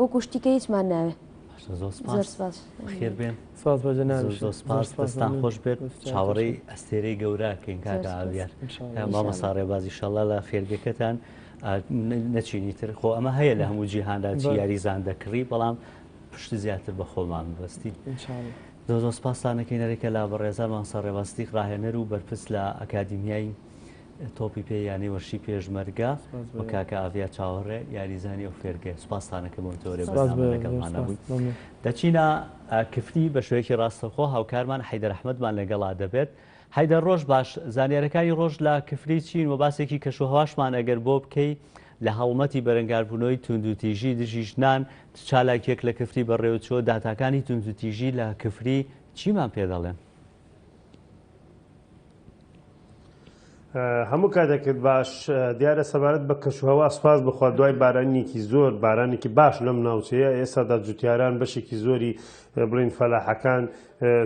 وەکو شتی کە هیچمان ناوێ. باشە زۆر سپاس. زۆر سپاس. بەخێر بێن. سپاس بۆ جەنابیشت. زۆر زۆر سپاس. دەستان خۆش بێت. چاوەڕێی ئەستێرەی گەورە ئەکەین کاکە ئاڤیار. مامۆستا ڕێباز ئیشەڵا لە فێرگەکەتان نەچینی تر خۆ ئەمە هەیە لە هەموو جیهاندا چی یاریزان دەکڕی بەڵام پشت زیاتر بە خۆمان ببەستین. زۆر زۆر سپاستان ئەکەین هەرێکە لە بەڕێزان مامۆستا ڕێباز سدیق ڕاهێنەر و بەرپرس لە ئەکادیمیای تۆپی پێ یانەی وەرشی پێشمەرگە و کاکە ئاڤیا چاوەڕێ یاریزانی ئەو فێرگەیە سوپاستانەکە بۆم تۆرێ بەرنامە لەگەڵمانە بووی دەچینە کفری بە شێوەیەکی ڕاستەوخۆ هاوکارمان حەیدەر ئەحمەدمان لەگەڵا دەبێت حەیدەر ڕۆژ باش زانیارەکانی ڕۆژ لە کفری چین و باسێکی کەشوهەواشمان ئەگەر بۆ بکەی لە هەڵمەتی بەرەنگاربوونەوەی توندوتیژی دژی ژنان چالاکیەک لە کفری بەڕێوەچووە داتاکانی توندوتیژی لە کفری چیمان پێ دەڵێن؟ هەموو کاتێکت باش دیارە سەبارەت بە کەشوهەوا سوپاس بخوا دوای بارانێکی زۆر بارانێکی باش لەم ناوچەیە ئێستادا جوتیاران بەشێکی زۆری بڵین فەلاحەکان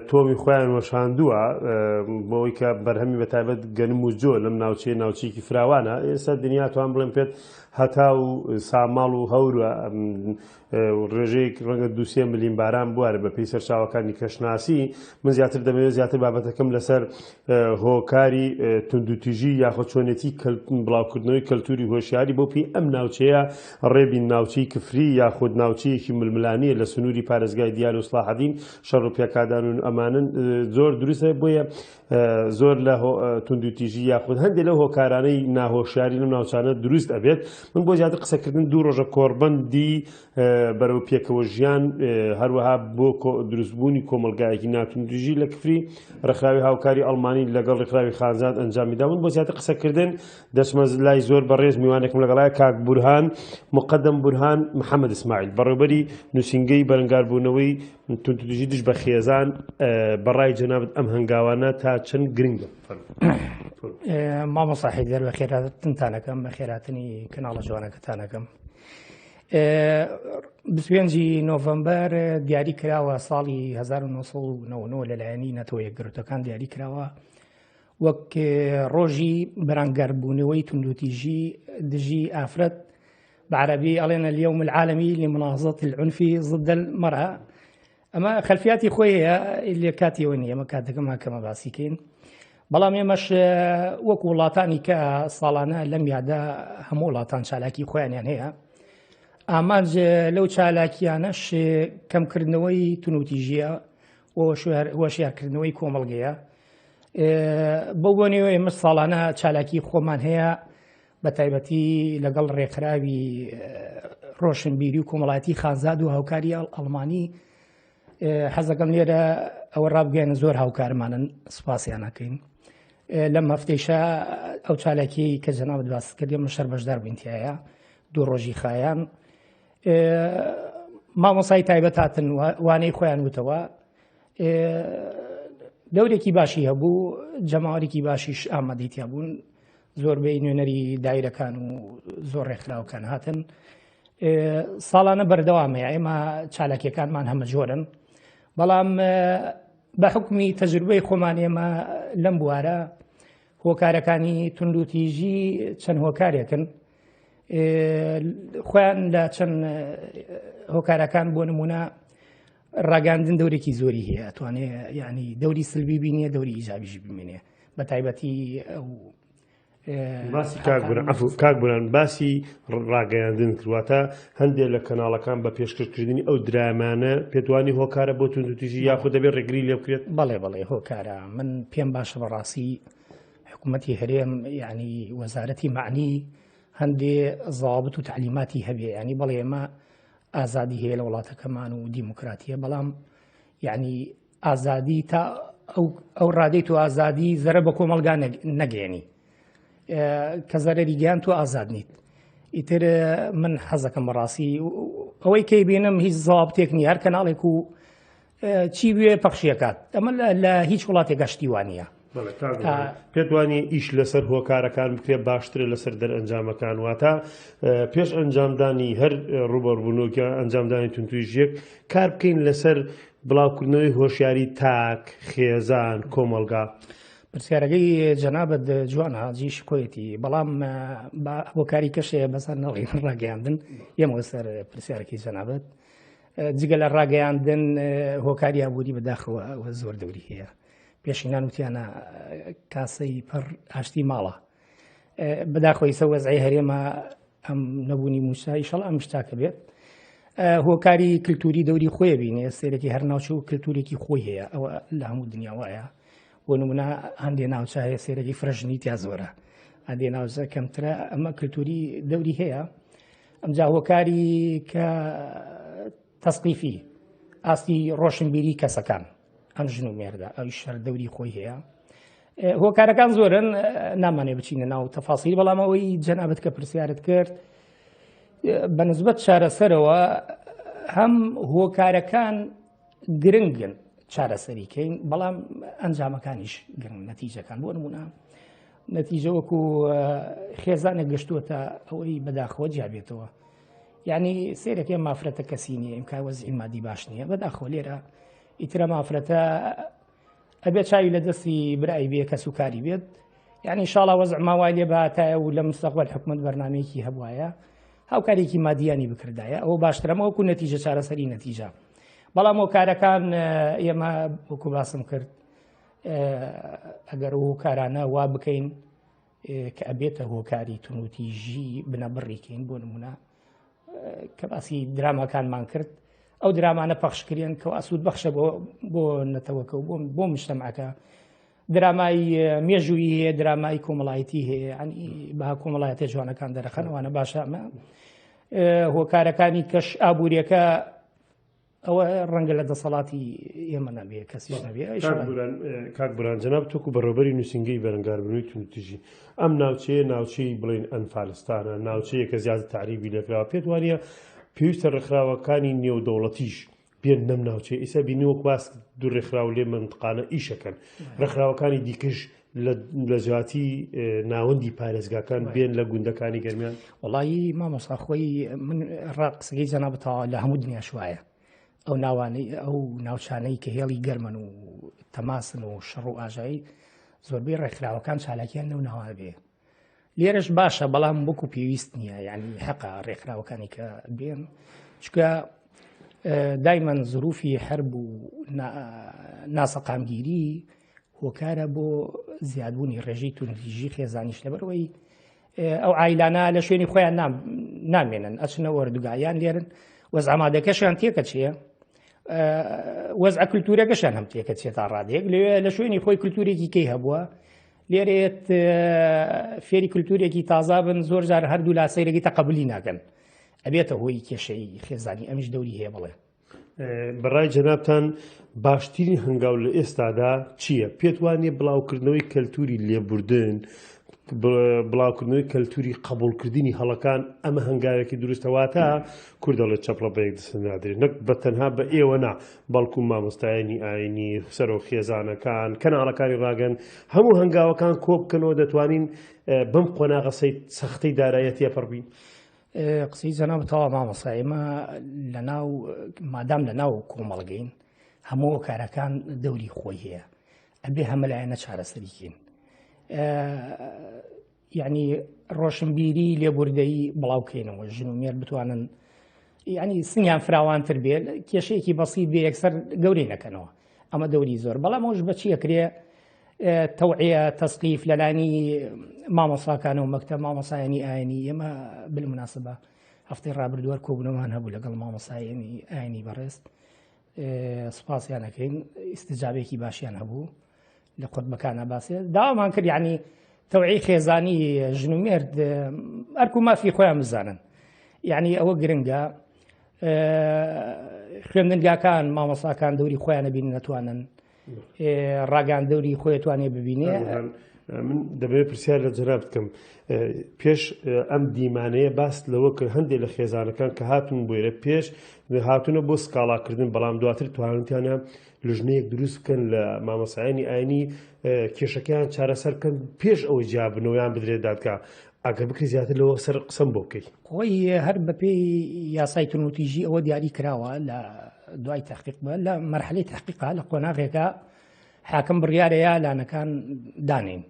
تۆمی خۆیان وەشاندووە بۆی کە بەرهەمی بە تایبەت گەنم و جۆ لەم ناوچەیە ناوچێکی فراوانە ئێستا دنیا توان بڵێن پێت هەتا و ساماڵ و هەورە ڕێژەیەک ڕەنگە دووسێ ملیم باران بوارە بە پێی سەرچاوەکانی کەشناسی من زیاتر دەمەوێت زیاتر بابەتەکەم لەسەر هۆکاری توندوتیژی یاخۆ چۆنێتی بڵاوکردنەوەی کەلتوری هۆشیاری بۆ پێی ئەم ناوچەیە ڕێبین ناوچەی کفری یاخود ناوچەیەکی ململانیە لە سنووری پارێزگای دیال و سڵاحەدین شەڕ و پێکادان و ئەمانن زۆر دروستە بۆیە زۆر لە توندوتیژی یاخود هەندێک لەو هۆکارانەی ناهۆشیاری لەم ناوچانە دروست ئەبێت من بۆ زیاتر قسەکردن دوو ڕۆژە کۆڕبەندی بەرەو پێکەوە ژیان هەروەها بۆ دروستبوونی کۆمەلگایەکی ناتوندوژی لە کفری ڕێکخراوی هاوکاری ئەڵمانی لەگەڵ ڕێکخراوی خانزاد ئەنجامی داون بۆ زیاتر قسەکردن دەچمە لای زۆر بەڕێز میوانێکم لەگەڵای کاک بورهان مقدم بورهان محەممەد ئیسماعیل بەڕێوبەری نووسینگەی بەرەنگاربوونەوەی توندوتیژی دژ بە خێزان بەڕای جەنابت ئەم هەنگاوانە تا چەند گرنگە؟ مامۆستا حەیدەر بە خێراتنتانەکەم بە خێراتنی کەناڵە جوانەکەتانەکەم 25 نۆڤەمبەر دیاری کراوە ساڵی 1999 لەلایەنی نەتەوە یەکگرتوەکان دیاری کراوە وەک ڕۆژی بەرانگەربوونەوەی توندوتیژی دژی ئافرەت بە عەرەبی ئەڵێن اليوم العالمي لمناهضة العنف ضد المرأة ئەمە خەلفیاتی خۆی هەیە لێ کاتیەوە نییە ئەمە کاتەکەمان کەمە باسیکەین بەڵام ئێمەش وەکو وڵاتانی کە ساڵانە لەم یادا هەموو وڵاتان چالاکی خۆیانیان هەیە ئامانج لەو چالاکیانەش کەمکردنەوەی تونوتیژیە وەشیارکردنەوەی کۆمەڵگەیە بەو بۆنەوە ئێمە ساڵانە چالاکی خۆمان هەیە بە تایبەتی لەگەڵ ڕێکخراوی ڕۆشنبیری و کۆمەڵایەتی خانزاد و هاوکاری ئەڵمانی حەزەکەم لێرە ئەوە ڕابگەێنە زۆر هاوکارمانن سوپاسیانەکەین لەم هەفتەیشە ئەو چالاکی کە جەنابەت باس کردیم من شەر بەشدار بووینتیایە دوو ڕۆژی خایان مامۆسای تایبەت هاتن وانەی خۆیان وتەوە دەورێکی باشی هەبوو جەماوەرێکی باشیش ئامادەی تیا بوون زۆربەی نوێنەری دایرەکان و زۆر ڕێکخراوەکان هاتن ساڵانە بەردەوام هەیە ئێمە چالاکیەکانمان هەمە جۆرن بەڵام بە حکومی تەجروبەی خۆمان ئێمە لەم بوارە هۆکارەکانی توندوتیژی چەند هۆکارێکن خۆیان لە چەند هۆکارەکان بۆ نمونە ڕاگەاندن دەورێکی زۆری هەیە ئەتوانێ ینی دەوری سلبی بینێ دەوری ئیجابیش بمێنێ بە تایبەتی ئەو باسی کاک بران باسی ڕاگەیاندن کرواتە هەندێک لە کەناڵەکان بە پێشکەشکردنی ئەو درامانە پێتوانی هۆکارە بۆ توندوتیژی یاخود دەبێت ڕێگری لێ بکرێت بەڵێ بەڵێ هۆکارە من پێم باشە بەڕاستی حکوومەتی هەرێم یعنی وەزارەتی معنی هەندێ زاوابت و تعلیماتی هەبێ ینی بەڵێ ئێمە ئازادی هەیە لە وڵاتەکەمان و دیموکراتیە بەڵام یعنی ئازادی تا ئەو ڕادەی تو ئازادی زەرە بە کۆمەلگا نەگەێنی کە زەرەری گیان تو ئازاد نیت ئیتر من حەزەکەم بەڕاستی ئەوەی کەی بینم هیچ زاوابتێک نیە هەر کەناڵێک و چی بوێ پەخشیەکات ئەمە لە هیچ وڵاتێک گەشتی وانە پێت وانی ئیش لەسەر هۆکارەکان بکرێت باشترە لەسەر دەرئەنجامەکان واتە پێش ئەنجامدانی هەر ڕوبەربوونەوەکە ئەنجامدانی توندوتیژیەک کار بکەین لەسەر بڵاوکردنەوەی هۆشیاری تاک، خێزان، کۆمەڵگا. پرسیارەکەی جەنابت جوانە جیش خۆیەتی بەڵام هۆکاری کەشەیە بەسەر نەڵێن ڕاگەیاندن یەمەوە سەر پرسیارەکەی جەنابت جگە لە ڕاگەیاندن هۆکاری ئابووری بەداخەوە زۆر دەوری هەیە پێشینان وتیانە کاسەی پڕ ئاشتی ماڵە بەداخەوە ئیسە وەزعی هەرێمە ئەم نەبوونی موسا ئیشەڵ ئەم شتاکە بێت هۆکاری کللتوری دەوری خۆی بینێ سێرەکی هەر ناوچە و کللتورێکی خۆی هەیە ئەوە لە هەموو دنیا وایە بۆ نمونە هەندێ ناوچە هەیە سێرەکی فرەژنی تیا زۆرە هەندێ ناوچە کەمترە ئەمە کللتوری دەوری هەیە ئەمجا هۆکاری کە تەسقیفی ئاستی ڕۆشنبیری کەسەکان ئەم ژن و مێردە ئەویش هەر دەوری خۆی هەیە هۆکارەکان زۆرن نامانێ بچینە ناو تەفاسیل بەڵام ئەوەی جەنابەت کە پرسیارت کرد بەنسبەت چارەسەرەوە هەم هۆکارەکان گرنگن چارەسەری کەین بەڵام ئەنجامەکانیش گرنگ نەتیجەکان بۆ نمونە نەتیجە وەکو خێزانێک گەشتووەتە ئەوەی بەداخەوە جیابێتەوە یعنی سێرەکەی مافرەتە کەسی نییە ئیمکا وەزعی مادی باش نییە بەداخەوە لێرە ئیترە مافرەتە ئەبێ چاوی لە دەستی برای بێ کەس و کاری بێت یعنی شاڵا وەزع ما وای لێ بهاتایە و لە مستەقبل حکومت بەرنمەیەکی هەبواە هاوکارێکی مادیانی بکردایە ئەوە باشترەمە وەکو نەتیجە چارەسەری نەتیجە بەڵام هۆکارەکان ئێمە وەکو باسم کرد ئەگەر هۆکارانە وا بکەین کە ئەبێتە هۆکاری تونوتیژی بنەبڕیکەین بۆ نمونە کە باسی دراماکانمان کرد ئەو درامانە پەخشکرێن کە ئاسوود بەخشە بۆ بۆ نەتەوەکە و بۆ مشتەمەکە درامای مێژووی هەیە درامای کۆمەڵایەتی هەیە ینی بە کۆمەڵایەتە جوانەکان دەرەخەنەوانە باشە ئەمە هۆکارەکانی کەش ئابوووریەکە ئەوە ڕەنگە لە دەسەڵاتی ئێمە نەبێ کەسیش نەبێ کاک بران جەناب تۆکو بەڕێوبەری نووسینگەی بەرەنگاربوونەوەی توندوتیژی ئەم ناوچەیە ناوچەی بڵێن ئەنفالستانە ناوچەیە کە زیاتر تەعریبی لێکراوە پێت وانە پێویستە ڕێکخراوەکانی نێودەوڵەتیش بێن لەم ناوچەیە ئیسا بینی وەک باس دوو ڕێکخراو لێ منتقانە ئیشەکەن ڕێکخراوەکانی دیکەش لە جیاتی ناوەندی پارێزگاکان بێن لە گوندەکانی گەرمیان؟ وەڵایی مامۆستا خۆی من ڕا قسەکەی جەنابت تەواو لە هەموو دنیاش وایە ئەو ناوانەی ئەو ناوچانەی کە هێڵی گەرمن و تەماسن و شەڕ و ئاژایی زۆربەی ڕێکخراوەکان چالاکیان لەو ناوانە بێ لێرەش باشە بەڵام وەکو پێویست نییە یعنی حەقە ڕێکخراوەکانی کە بێن چکە دایمەن زروفی حرب و ناسەقامگیری هۆکارە بۆ زیادبوونی ڕێژەی توندتیژی خێزانیش لەبەرەوەی ئەو ئایلانە لە شوێنی خۆیان نامێنن ئەچنە وەردوگایان لێرن وەزعامادەکەشیان تێکەچێ وەزع کولتورەکەشیان هەم تێکەچێت تا ڕادێک لەوێ لە شوێنی خۆی کولتورێکی کەی هەبووە لێرێت فێری کولتورێکی تازا بن زۆر جار هەردوو لا سەیرەکی تەقبلی ناکەن ئەبێتە هۆی کێشەی خێزانی ئەمیش دەوری هەیە بڵێ بەڕای جەنابتان باشترین هەنگاو لە ئێستادا چییە؟ پێت وانیە بڵاوکردنەوەی کەلتوری لێبوردن، بڵاوکردنەوەی کەلتوری قبوڵکردنی هەڵەکان ئەمە هەنگاوێکی دروستە واتە کورد دەڵێت چەپڵە بە یەک دەست نادرێت نەک بە تەنها بە ئێوە نا بەڵکو مامۆستایانی ئاینی سەرۆک خێزانەکان کەناڵەکانی ڕاگەن هەموو هەنگاوەکان کۆ بکەنەوە دەتوانین بەم قۆناغە سەختەی داراییە تێپەڕ بین. قسەی جەنابت تەواو مامۆستا ئێمە لەناو مادام لەناو کۆمەڵگەین هەموو هۆکارەکان دەوری خۆی هەیە ئەبێ هەمەلایەنە چارەسەریکەین یعنی ڕۆشنبیری لێبوردەیی بڵاوکەینەوە ژن و مێرد بتوانن یعنی سنگیان فراوانتر بێ کێشەیەکی بەسیط بێ یەکسەر گەورەی نەکەنەوە ئەمە دەوری زۆر بەڵام ئەوش بەچی ئەکرێ تەوعە تەسقیف لەلانی مامۆساکان و مەکتە مامۆسایانی ئاینی ئێمە بالمناسبە هەفتەی ڕابردووەر کۆبوونەوەمان هەبوو لەگەڵ مامۆسایانی ئاینی بەڕێز سوپاسیان ئەەکەین ئیسیجابێکی باشیان هەبوو لە قوتبەکانە باسێ داوامان کرد یعنی تەوعی خێزانی ژن و مێرد ئەرک و مافی خۆیان بزانن یعنی ئەوە گرنگە خوێندنگاکان مامۆساکان دەوری خۆیان بین نەتوانن ڕاگان دەوری خۆی توانێ ببینێ من دەبێت پرسیار لە جەناب بکەم پێش ئەم دیمانەیە باس لەوە کرد هەندێک لە خێزانەکان کە هاتون بۆیرە پێش هاتوونە بۆ سکاڵاکردن بەڵام دواتر توانیتانە لژنەیەک دروست بکەن لە مامۆسایانی ئاینی کێشەکەیان چارەسەر بکەن پێش ئەوەی جیابنەوەیان بدرێت دادگا ئەگەر بکرێت زیاتر لەوە سەر قسەم بۆ بکەیت. خۆی هەر بەپێی یاسای توندوتیژی ئەوە دیاری کراوە لە دوای تحقیق بە لە مەرحەلەی تحقیقا لە قۆناغێکە حاکم بڕیارەیە لانەکان دانین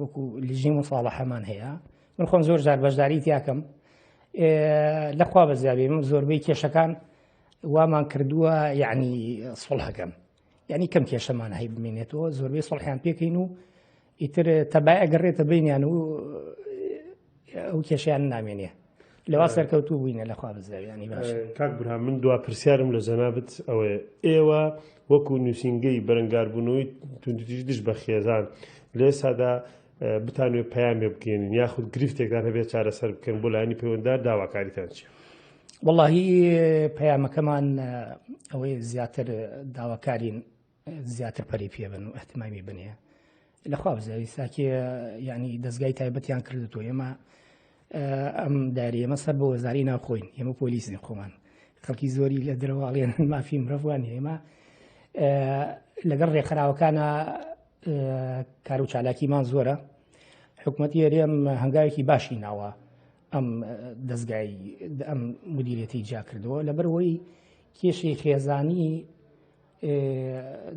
وەکو لیژنەی مساڵەحەمان هەیە من خۆم زۆر جار بەشداری تیاکەم لەخوا بەزیابێ من زۆربەی کێشەکان وامان کردووە یعنی سڵحەکەم یعنی کەم کێشەمان هەی بمێنێتەوە زۆربەی سڵحیان پێکەین و ئیتر تەبای ئەگەڕێتە بینیان و ئەو کێشیان نامێنێ لەوا سەرکەوتوو بووینە لەخوا بزاویانی باش کاک برهان من دوا پرسیارم لە جەنابت ئەوەیە ئێوە وەکو نووسینگەی بەرەنگاربوونەوەی توندوتیژی دژ بە خێزان لە ئێستادا بتانوێت پەیامێ بگەێنن یاخود گرفتێکتان هەبێت چارەسەر بکەن بۆ لایەنی پەیوەنددار داواکاریتان چییە؟ وەڵاهی پەیامەکەمان ئەوەی زیاتر داواکارین زیاتر پەری پێ بن و احتمامی بنێ لەخوا بزاوی ساکێ ینی دەستگای تایبەتیان کردو ئێمە ئەم داری ئێمە سەر بۆ وەزاری ناوخۆین ئێمە پۆلیسین خۆمان خەڵکی زۆری لە درەواڵێن مافی مرۆڤوان ئێمە لەگەڵ ڕێکخراوەکانە کار و چالاکیمان زۆرە حکوومەتی هەرێم هەنگاوێکی باشی ناوە ئەم دەستگای ئەم مدیرەتی جیا کردەوە لەبەرەوەی کێشەی خێزانی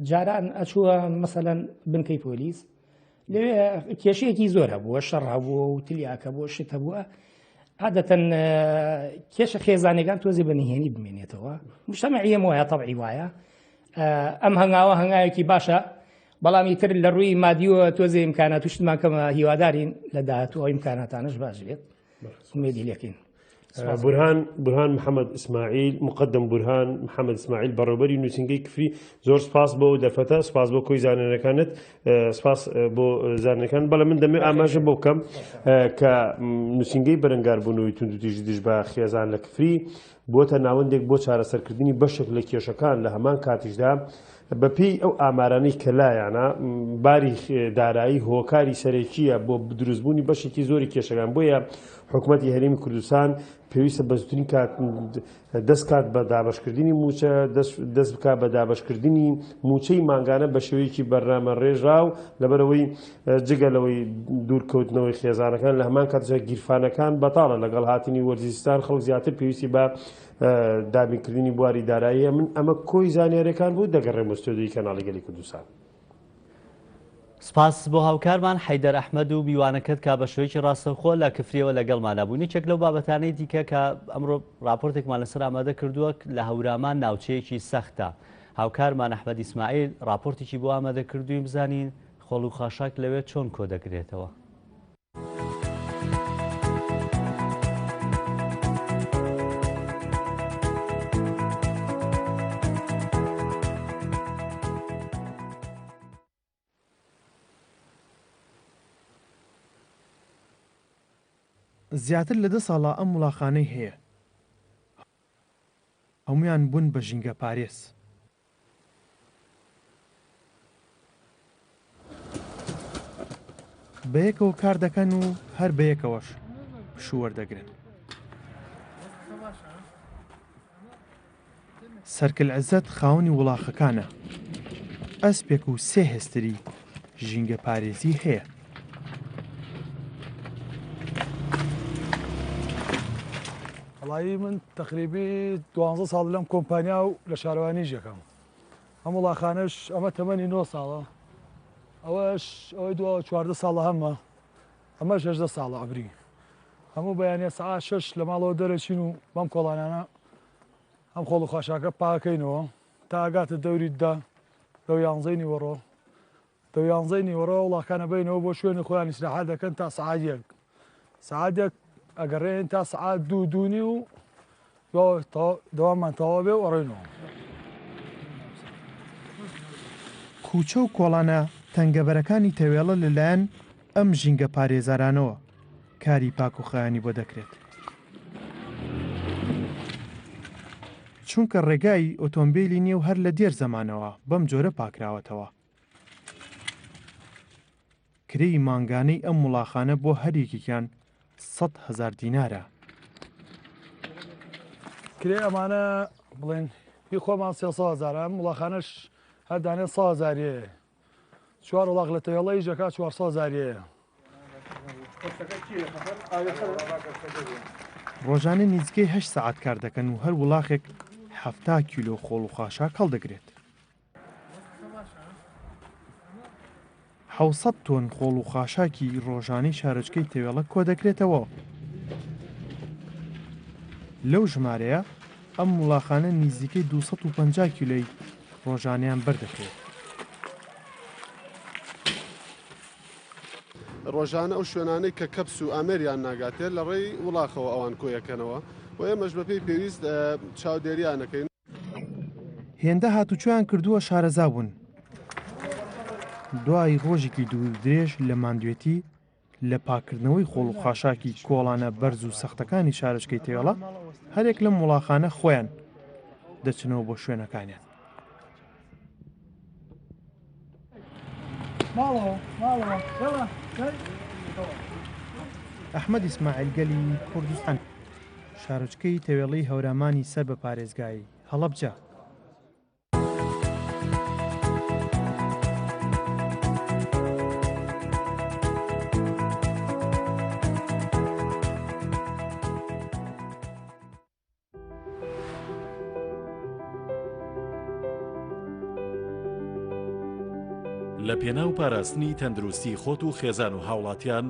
جاران ئەچووە مەسەلەن بنکەی پۆلیس لەوێ کێشەیەکی زۆر هەبووە شەڕ هەبووە و تلیاکە بۆ شت هەبووە عادەتەن کێشە خێزانەکان تۆزی بە نهێنی بمێنێتەوە مشتەمەعیەم وایە تەبعی وایە ئەم هەنگاوە هەنگاوێکی باشە بەڵام ئیتر لە ڕووی مادیوە تۆزێ ئیمکانات توشتمان کەمە هیوادارین لە داهاتوو ئەو ئیمکاناتانش باش بێت ئومێدی لێکەین. بورهان بورهان محەممەد ئیسماعیل مقدم بورهان محەممەد ئیسماعیل بەڕێوبەری نووسینگەی کفری زۆر سپاس بۆ دەرفەتە سپاس بۆ کۆی زانەرەکانت سپاس بۆ زانەکان بەڵێ من دەمێ ئاماژە بۆ بکەم کە نووسینگەی بەرەنگاربوونەوەی توندوتیژی دژ بە خێزان لە کفری بۆتە ناوەندێک بۆ چارەسەرکردنی بەشێک لە کێشەکان لە هەمان کاتیشدا بەپێی ئەو ئامارانەی کە لایانە، باری دارایی هۆکاری سەرەکییە بۆ دروستبوونی بەشێکی زۆری کێشەکان، بۆیە حکومەتی هەرێمی کوردستان پێویستە بە زووترین کات دەست کات بە دابەشکردنی مووچە، دەست بکات بە دابەشکردنی مووچەی مانگانە بە شێوەیەکی بەرنامە ڕێژراو، لەبەرئەوەی جگە لەوەی دوورکەوتنەوەی خێزانەکان لە هەمان کاتیشدا گیرفانەکان بەتاڵە، لەگەڵ هاتنی وەرزی زستان خەڵک زیاتر پێویستی بە دابینکردنی بواری داراییە من ئەمە کۆی زانیاریەکان بوو دەگەڕێمە ستۆدیۆی کەناڵی گەلی کوردستان. سپاس بۆ هاوکارمان حەیدەر ئەحمەد و میوانەکەت کە بە شێوەیەکی ڕاستەوخۆ لە کفریەوە لەگەڵمانا بوون. یەکێک لەو بابەتانەی دیکە کە ئەمڕۆ ڕاپۆرتێکمان لەسەر ئامادە کردووە لە هەورامان ناوچەیەکی سەختە. هاوکارمان ئەحمەد ئیسماعیل ڕاپۆرتێکی بۆ ئامادە کردووین بزانین خۆڵ و خاشاک لەوێ چۆن کۆدەکرێتەوە. زیاتر لە دە ساڵە ئەم وڵاخانەی هەیە، هەموویان بوون بە ژینگەپارێز. بەیەکەوە کار دەکەن و هەر بەیەکەوەش پشوو وەردەگرن. سەرکل عزەت خاوەنی وڵاخەکانە، ئەسپێک و سێ هێستری ژینگەپارێزی هەیە. وەڵایی من تەقریبی دوانزە ساڵ لەم کۆمپانیا و لە شارەوانیش یەکەم. ئەم وڵاخانەش ئەمە تەمەنی 9 ساڵە ئەوەش ئەوەی دواوە 14 ساڵە هەمە ئەمەش 18 ساڵە عەبری هەموو بەیانە سەعات شەش لە ماڵەوە دەرەچین و بەم کۆڵانانە ئەم خۆڵ و خاشاکە پاکەینەوە تا ئەگاتە دەوری دە دە و یانزەی نیوەڕۆ دە و یانزەی نیوەڕۆ وڵاخەکان ئەبەینەوە بۆ شوێنی خۆیان ئیسراحەت دەکەن تا سەعات یەک سەعات یەک ئەگەڕێن تا سەعات دوو دوونی و دەوامان تەواو بێ و ئەڕۆینەوە. کوچە و کۆڵانە تەنگەبەرەکانی تەوێڵە لەلایەن ئەم ژینگە پارێزارانەوە کاری پاکوخایانی بۆ دەکرێت. چونکە ڕێگای ئۆتۆمبیلی نیە و هەر لە دێر زەمانەوە بەم جۆرە پاکراوەتەوە. کرێی مانگانەی ئەم وڵاخانە بۆ هەر یەکێکیان 100,000 دینارە. کرێ ئەمانە بڵێن هی خۆمان 300 هەزارە، ئەم وڵاخانەش هەر دانێ 100 هەزاریەیە. چوار وڵاخ لە تەوێڵە ئیش دەکات 400 هەزاریەیە. ڕۆژانە نزیکەی هەشت سەعات کار دەکەن و هەر وڵاخێک 70 کیلۆ خۆڵ و خاشاک هەڵدەگرێت. 700 تۆن خۆڵ و خاشاکی ڕۆژانەی شارۆچکەی تەوێڵە کۆدەکرێتەوە. لەو ژمارەیە ئەم وڵاخانە نزیکەی 250 کیلۆی ڕۆژانەیان بەردەکەوێت. ڕۆژانە ئەو شوێنانەی کە کەپس و ئامێریان ناگاتێ لە ڕێی وڵاخەوە ئەوان کۆیەکەنەوە و ئێمەش بەپێی پێویست چاودێریان ئەکەین. هێندە هاتوچۆیان کردووە شارەزا بوون. دوای ڕۆژێکی دوور و درێژ لە ماندوێتی لە پاککردنەوەی خۆڵ و خاشاکی کۆڵانە بەرز و سەختەکانی شارۆچکەی تەوێڵە، هەرێک لەم وڵاخانە خۆیان دەچنەوە بۆ شوێنەکانیان. ئەحمەد ئیسماعیل گەلی کوردستان شارۆچکەی تەوێڵەی هەورامانی سەر بە پارێزگای هەڵەبجە. لە پێناو پاراستنی تەندروستی خۆت و خێزان و هاوڵاتیان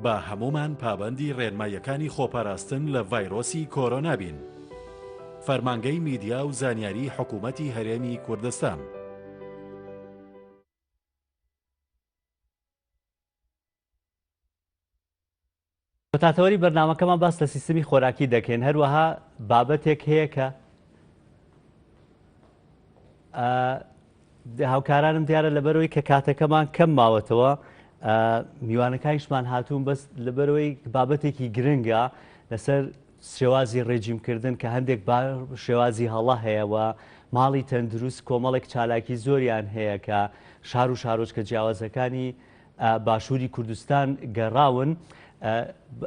با هەموومان پابەندی ڕێنماییەکانی خۆپاراستن لە ڤایرۆسی کۆرۆنا بین. فەرمانگەی میدیا و زانیاری حکومەتی هەرێمی کوردستان. کۆتاتەوەری بەرنامەکەمان باس لە سیستمی خۆراکی دەکەین هەروەها بابەتێک هەیە کە هاوکارانم دیارە لەبەرەوەی کە کاتەکەمان کەم ماوەتەوە میوانەکانیشمان هاتوون بەس لەبەرەوەی بابەتێکی گرنگە لەسەر شێوازی ڕێجیمکردن کە هەندێک شێوازی هەڵە هەیە و ماڵی تەندروست کۆمەڵێک چالاکی زۆریان هەیە کە شار و شارۆچکە جیاوازەکانی باشووری کوردستان گەڕاون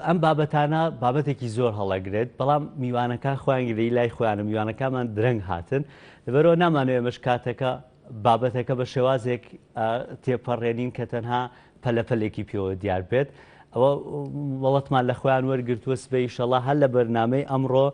ئەم بابەتانە بابەتێکی زۆر هەڵەگرێت بەڵام میوانەکان خۆیان گرەی لای خۆیانە میوانەکانمان درەنگ هاتن لەبەرەوە نامانەوێ ئێمەش کاتەکە بابەتەکە بە شێوازێک تێپەڕێنین کە تەنها پەلەپەلێکی پێوە دیار بێت ئەوە وڵەتمان لە خۆیان وەرگرتووە سبەی ئیشەڵا هەر لە بەرنامەی ئەمڕۆ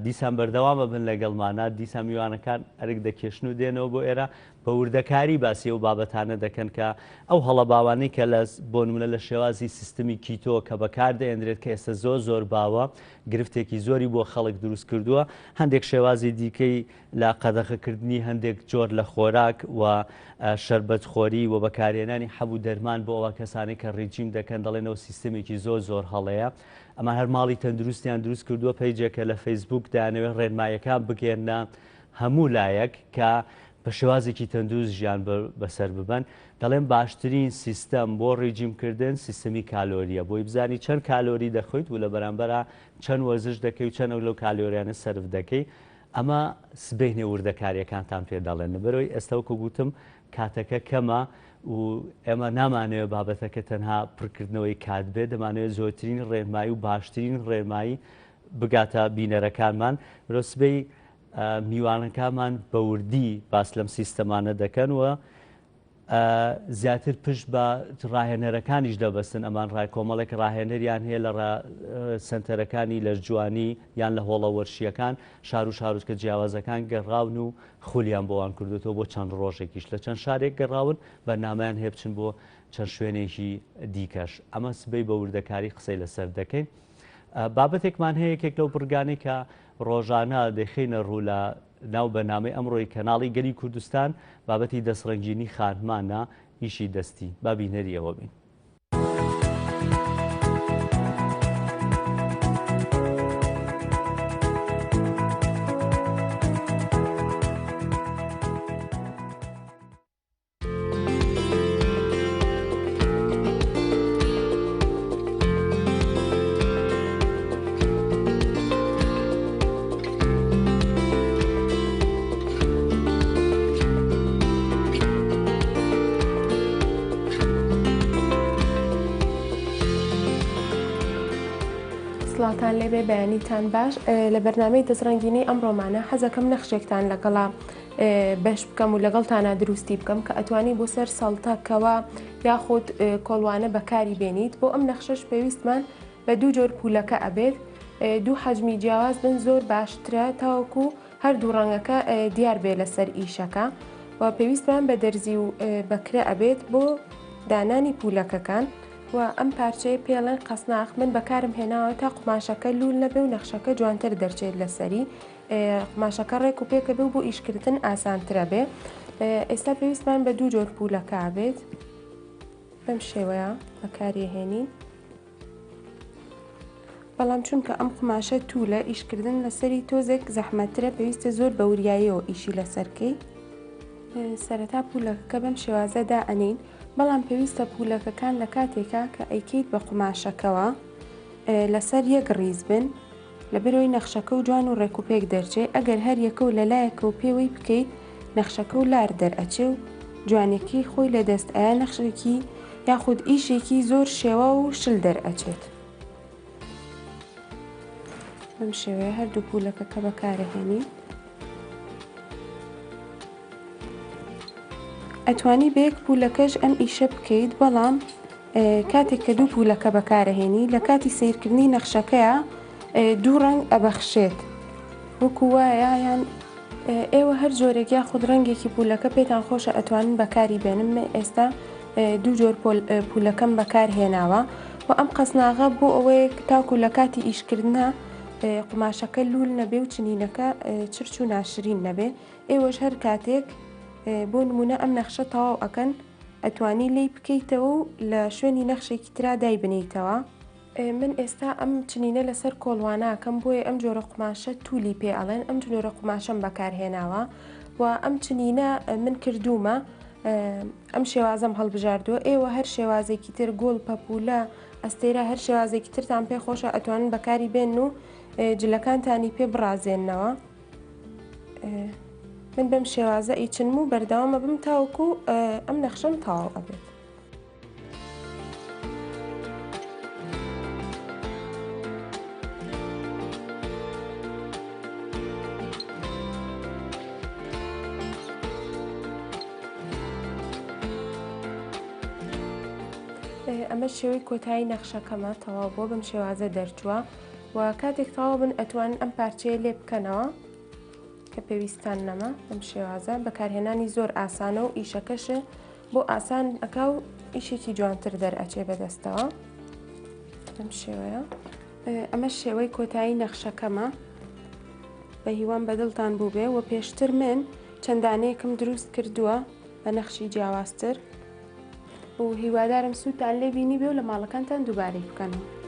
دیسان بەردەوامە بن لەگەڵمانە دیسان میوانەکان ئەرک دەکێشن و دێنەوە بۆ ئێرە بە وردەکاری باسی ئەو بابەتانە دەکەن کە ئەو هەڵە باوانەی کە لە بۆ نمونە لە شێوازی سیستمی کیتۆ کە بەکار دەهێنرێت کە ئێستا زۆر زۆر باوە گرفتێکی زۆری بۆ خەڵک دروست کردووە هەندێک شێوازی دیکەی لە قەدەغەکردنی هەندێک جۆر لە خۆراک و شەربەتخۆری و بەکارهێنانی حەب و دەرمان بۆ ئەوە کەسانێک کە ڕیجیم دەکەن دەڵێنەوە سیستمێکی زۆر زۆر هەڵەیە ئەمان هەر ماڵی تەندروستیان دروست کردووە پەیجێکە لە فەیسبوک دەیانەوێت ڕێنمایەکان بگەێنە هەموو لایەک کە بە شێوازێکی تەندروست ژیان بەسەر ببەن دەڵێن باشترین سیستەم بۆ ڕیجیمکردن سیستمی کالۆریە بۆی بزانی چەند کالۆری دەخۆیت و لە بەرامبەرا چەند وەرزش دەکەی و چەند لەو کالۆریانە سەرف دەکەی ئەمە سبەینێ وردەکاریەکانتان پێ دەڵێن لەبەرەوەی ئێستا وەکو گوتم کاتەکە کەمە و ئێمە نامانەوێت بابەتەکە تەنها پڕکردنەوەی کات بێت دەمانەوێت زۆرترین ڕێنمایی و باشترین ڕێنمایی بگاتە بینەرەکانمان مرۆ سبەی میوانەکانمان بە وردی باس لەم سیستەمانە دەکەن و. زیاتر پشت بە ڕاهێنەرەکانیش دەبەستن، ئەمان ڕای کۆمەڵێک ڕاهێنەریان هەیە لە سەنتەرەکانی لەشجوانی یان لە هۆڵە وەرشییەکان شار و شارۆچکە جیاوازەکان گەڕاون و خولیان بۆ وان کردوێتەوە بۆ چەند ڕۆژێکیش لە چەند شارێک گەڕاون بەرنامەیان هەیە بچن بۆ چەند شوێنێکی دیکەش ئەمە سبەی بە وردەکاری قسەی لەسەر دەکەین. بابەتێکمان هەیە یەکێک لەو بڕگانەی کە ڕۆژانە دەخەینە ڕوو لە ناو بەرنامەی ئەمڕۆی کەناڵی گەلی کوردستان بابەتی دەستڕەنگینی خانمانە ئیشی دەستی با بینەری ئەوە بین. سڵاوتان لێبێ بەیانیتان باش لە بەرنامەی دەستڕەنگینەی ئەمڕۆمانە حەزەکەم نەخشێکتان لەگەڵا بەش بکەم و لەگەڵتانا دروستی بکەم کە ئەتوانی بۆ سەر سەڵتە کەوا یاخود کۆڵوانە بەکاری بێنیت بۆ ئەم نەخشەش پێویستمان بە دوو جۆر پولەکە ئەبێت دوو حەجمی جیاواز بن زۆر باشترە تاوەکو هەردوو ڕەنگەکە دیار بێ لەسەر ئیشەکە و پێویستمان بە دەرزی و بەکرە ئەبێت بۆ دانانی پولەکەکان و ئەم پارچەیە پێڵێن قەسناخ من بەکارم هێناوە تا قوماشەکە لول نەبێ و نەخشەکە جوانتر دەرچێت لەسەری قوماشەکە ڕێک و پێکە بێ و بۆ ئیشکردن ئاسانترە بێ ئێستا پێویستمان بە دوو جۆر پولەکە بێت بەم شێوەیە بەکاریهێنین بەڵام چونکە ئەم قوماشە توولە ئیشکردن لەسەری تۆزێک زەحمەترە پێویستە زۆر بە وریاییەوە ئیشی لەسەرکەی سەرەتا پولەکەکە بەم شێوازە دائەنین بەڵام پێویستە پولەکەکان لە کاتێکا کە ئەیکەیت بە قوماشەکەوە لەسەر یەک ڕیز بن لەبەرئەوەی نەخشەکەو جوان و ڕێکوپێک دەرچێ، ئەگەر هەر یەکەو لەلایەکەوە پێوەی بکەیت نەخشەکەو لار دەرئەچێ و جوانیەکەی خۆی لەدەست ئەیا نەخشێکی یاخود ئیشێکی زۆر شێواو و شل دەرئەچێت. بەم شێوەیە هەردوو پولەکەکە بەکارەهێنین. ئەتوانی بە یەک پولەکەش ئەم ئیشە بکەیت بەڵام کاتێک کە دوو پولەکە بەکارەهێنی لە کاتی سیرکردنی نەخشەکەیە دوو ڕەنگ ئەبەخشێت وەکو وایە یان ئێوە هەر جۆرێک یاخود ڕەنگێکی پولەکە پێتان خۆشە ئەتوانن بەکاری بێنم من ئێستا دوو جۆر پولەکەم بەکار هێناوە و ئەم قەسناغە بۆ ئەوەیە تاکو لە کاتی ئیشکردە قوماشەکە لول نەبێ و چنینەکە چرچ و ناشرین نەبێ ئێوەش هەر کاتێک بۆ نمونە ئەم نەخشە تەواو ئەکەن ئەتوانی لێی بکەیتەوە و لە شوێنی نەخشێکی ترا دایبنێیتەوە. من ئێستا ئەم چنینە لەسەر کۆڵواناکەم بۆیە ئەم جۆرە قوماشە تولی پێ ئەڵێن ئەم جۆرە قوماشەم بەکارهێناوە و ئەم چنینە من کردوومە ئەم شێوازەم هەڵبژاردووە ئێوە هەر شێوازێکی تر گوڵ پەپولە ئەستێرە هەر شێوازێکی ترتان پێ خۆشە ئەتوانن بەکاری بێن و جلەکانتانی پێ بڕازێننەوە. من بەم شێوازە ئیچنم و بەردەوامە بم تاوەکو ئەم نەخشەم تەواو ئەبێت. ئەمە شێوەی کۆتایی نەخشەکەمە تەواو بووە بەم شێوازە دەرچووە و کاتێک تەواو بن ئەتوانن ئەم پارچەیە لێ بکەنەوە کە پێویستان نەما بەم شێوازە بەکارهێنانی زۆر ئاسانە و ئیشەکەش بۆ ئاسان ئەکا و ئیشێکی جوانتر دەرئەچێ بەدەستەوە بەم شێوەیە ئەمە شێوەی کۆتایی نەخشەکەمە بە هیوام بەدڵتان بووبێ و پێشتر من چەندانەیەکم دروست کردووە بە نەخشی جیاوازتر و هیوادارم سوودتان لێ بینیبێ و لە ماڵەکانتان دووبارەی بکەنەوە.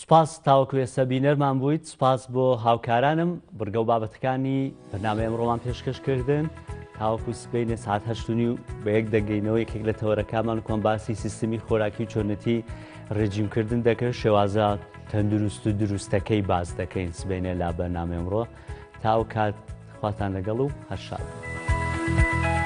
سوپاس تاوەکو ئێستا بینەرمان بوویت، سوپاس بۆ هاوکارانم بڕگە و بابەتەکانی بەرنامەی ئەمڕۆمان پێشکەش کردن. تاوەکو سبەینێ سەعات 8:30 بە یەک دەگەینەوە یەکێک لە تەوەرەکانمان کۆن باسی سیستمی خۆراکی و چۆنێتی ڕێجیمکردن دەکرد شێوازە تەندروست و دروستەکەی باس دەکەین سبەینێ لا بەرنامەی ئەمڕۆ تا ئەو کات خواتان لەگەڵ و هەر شاد بن.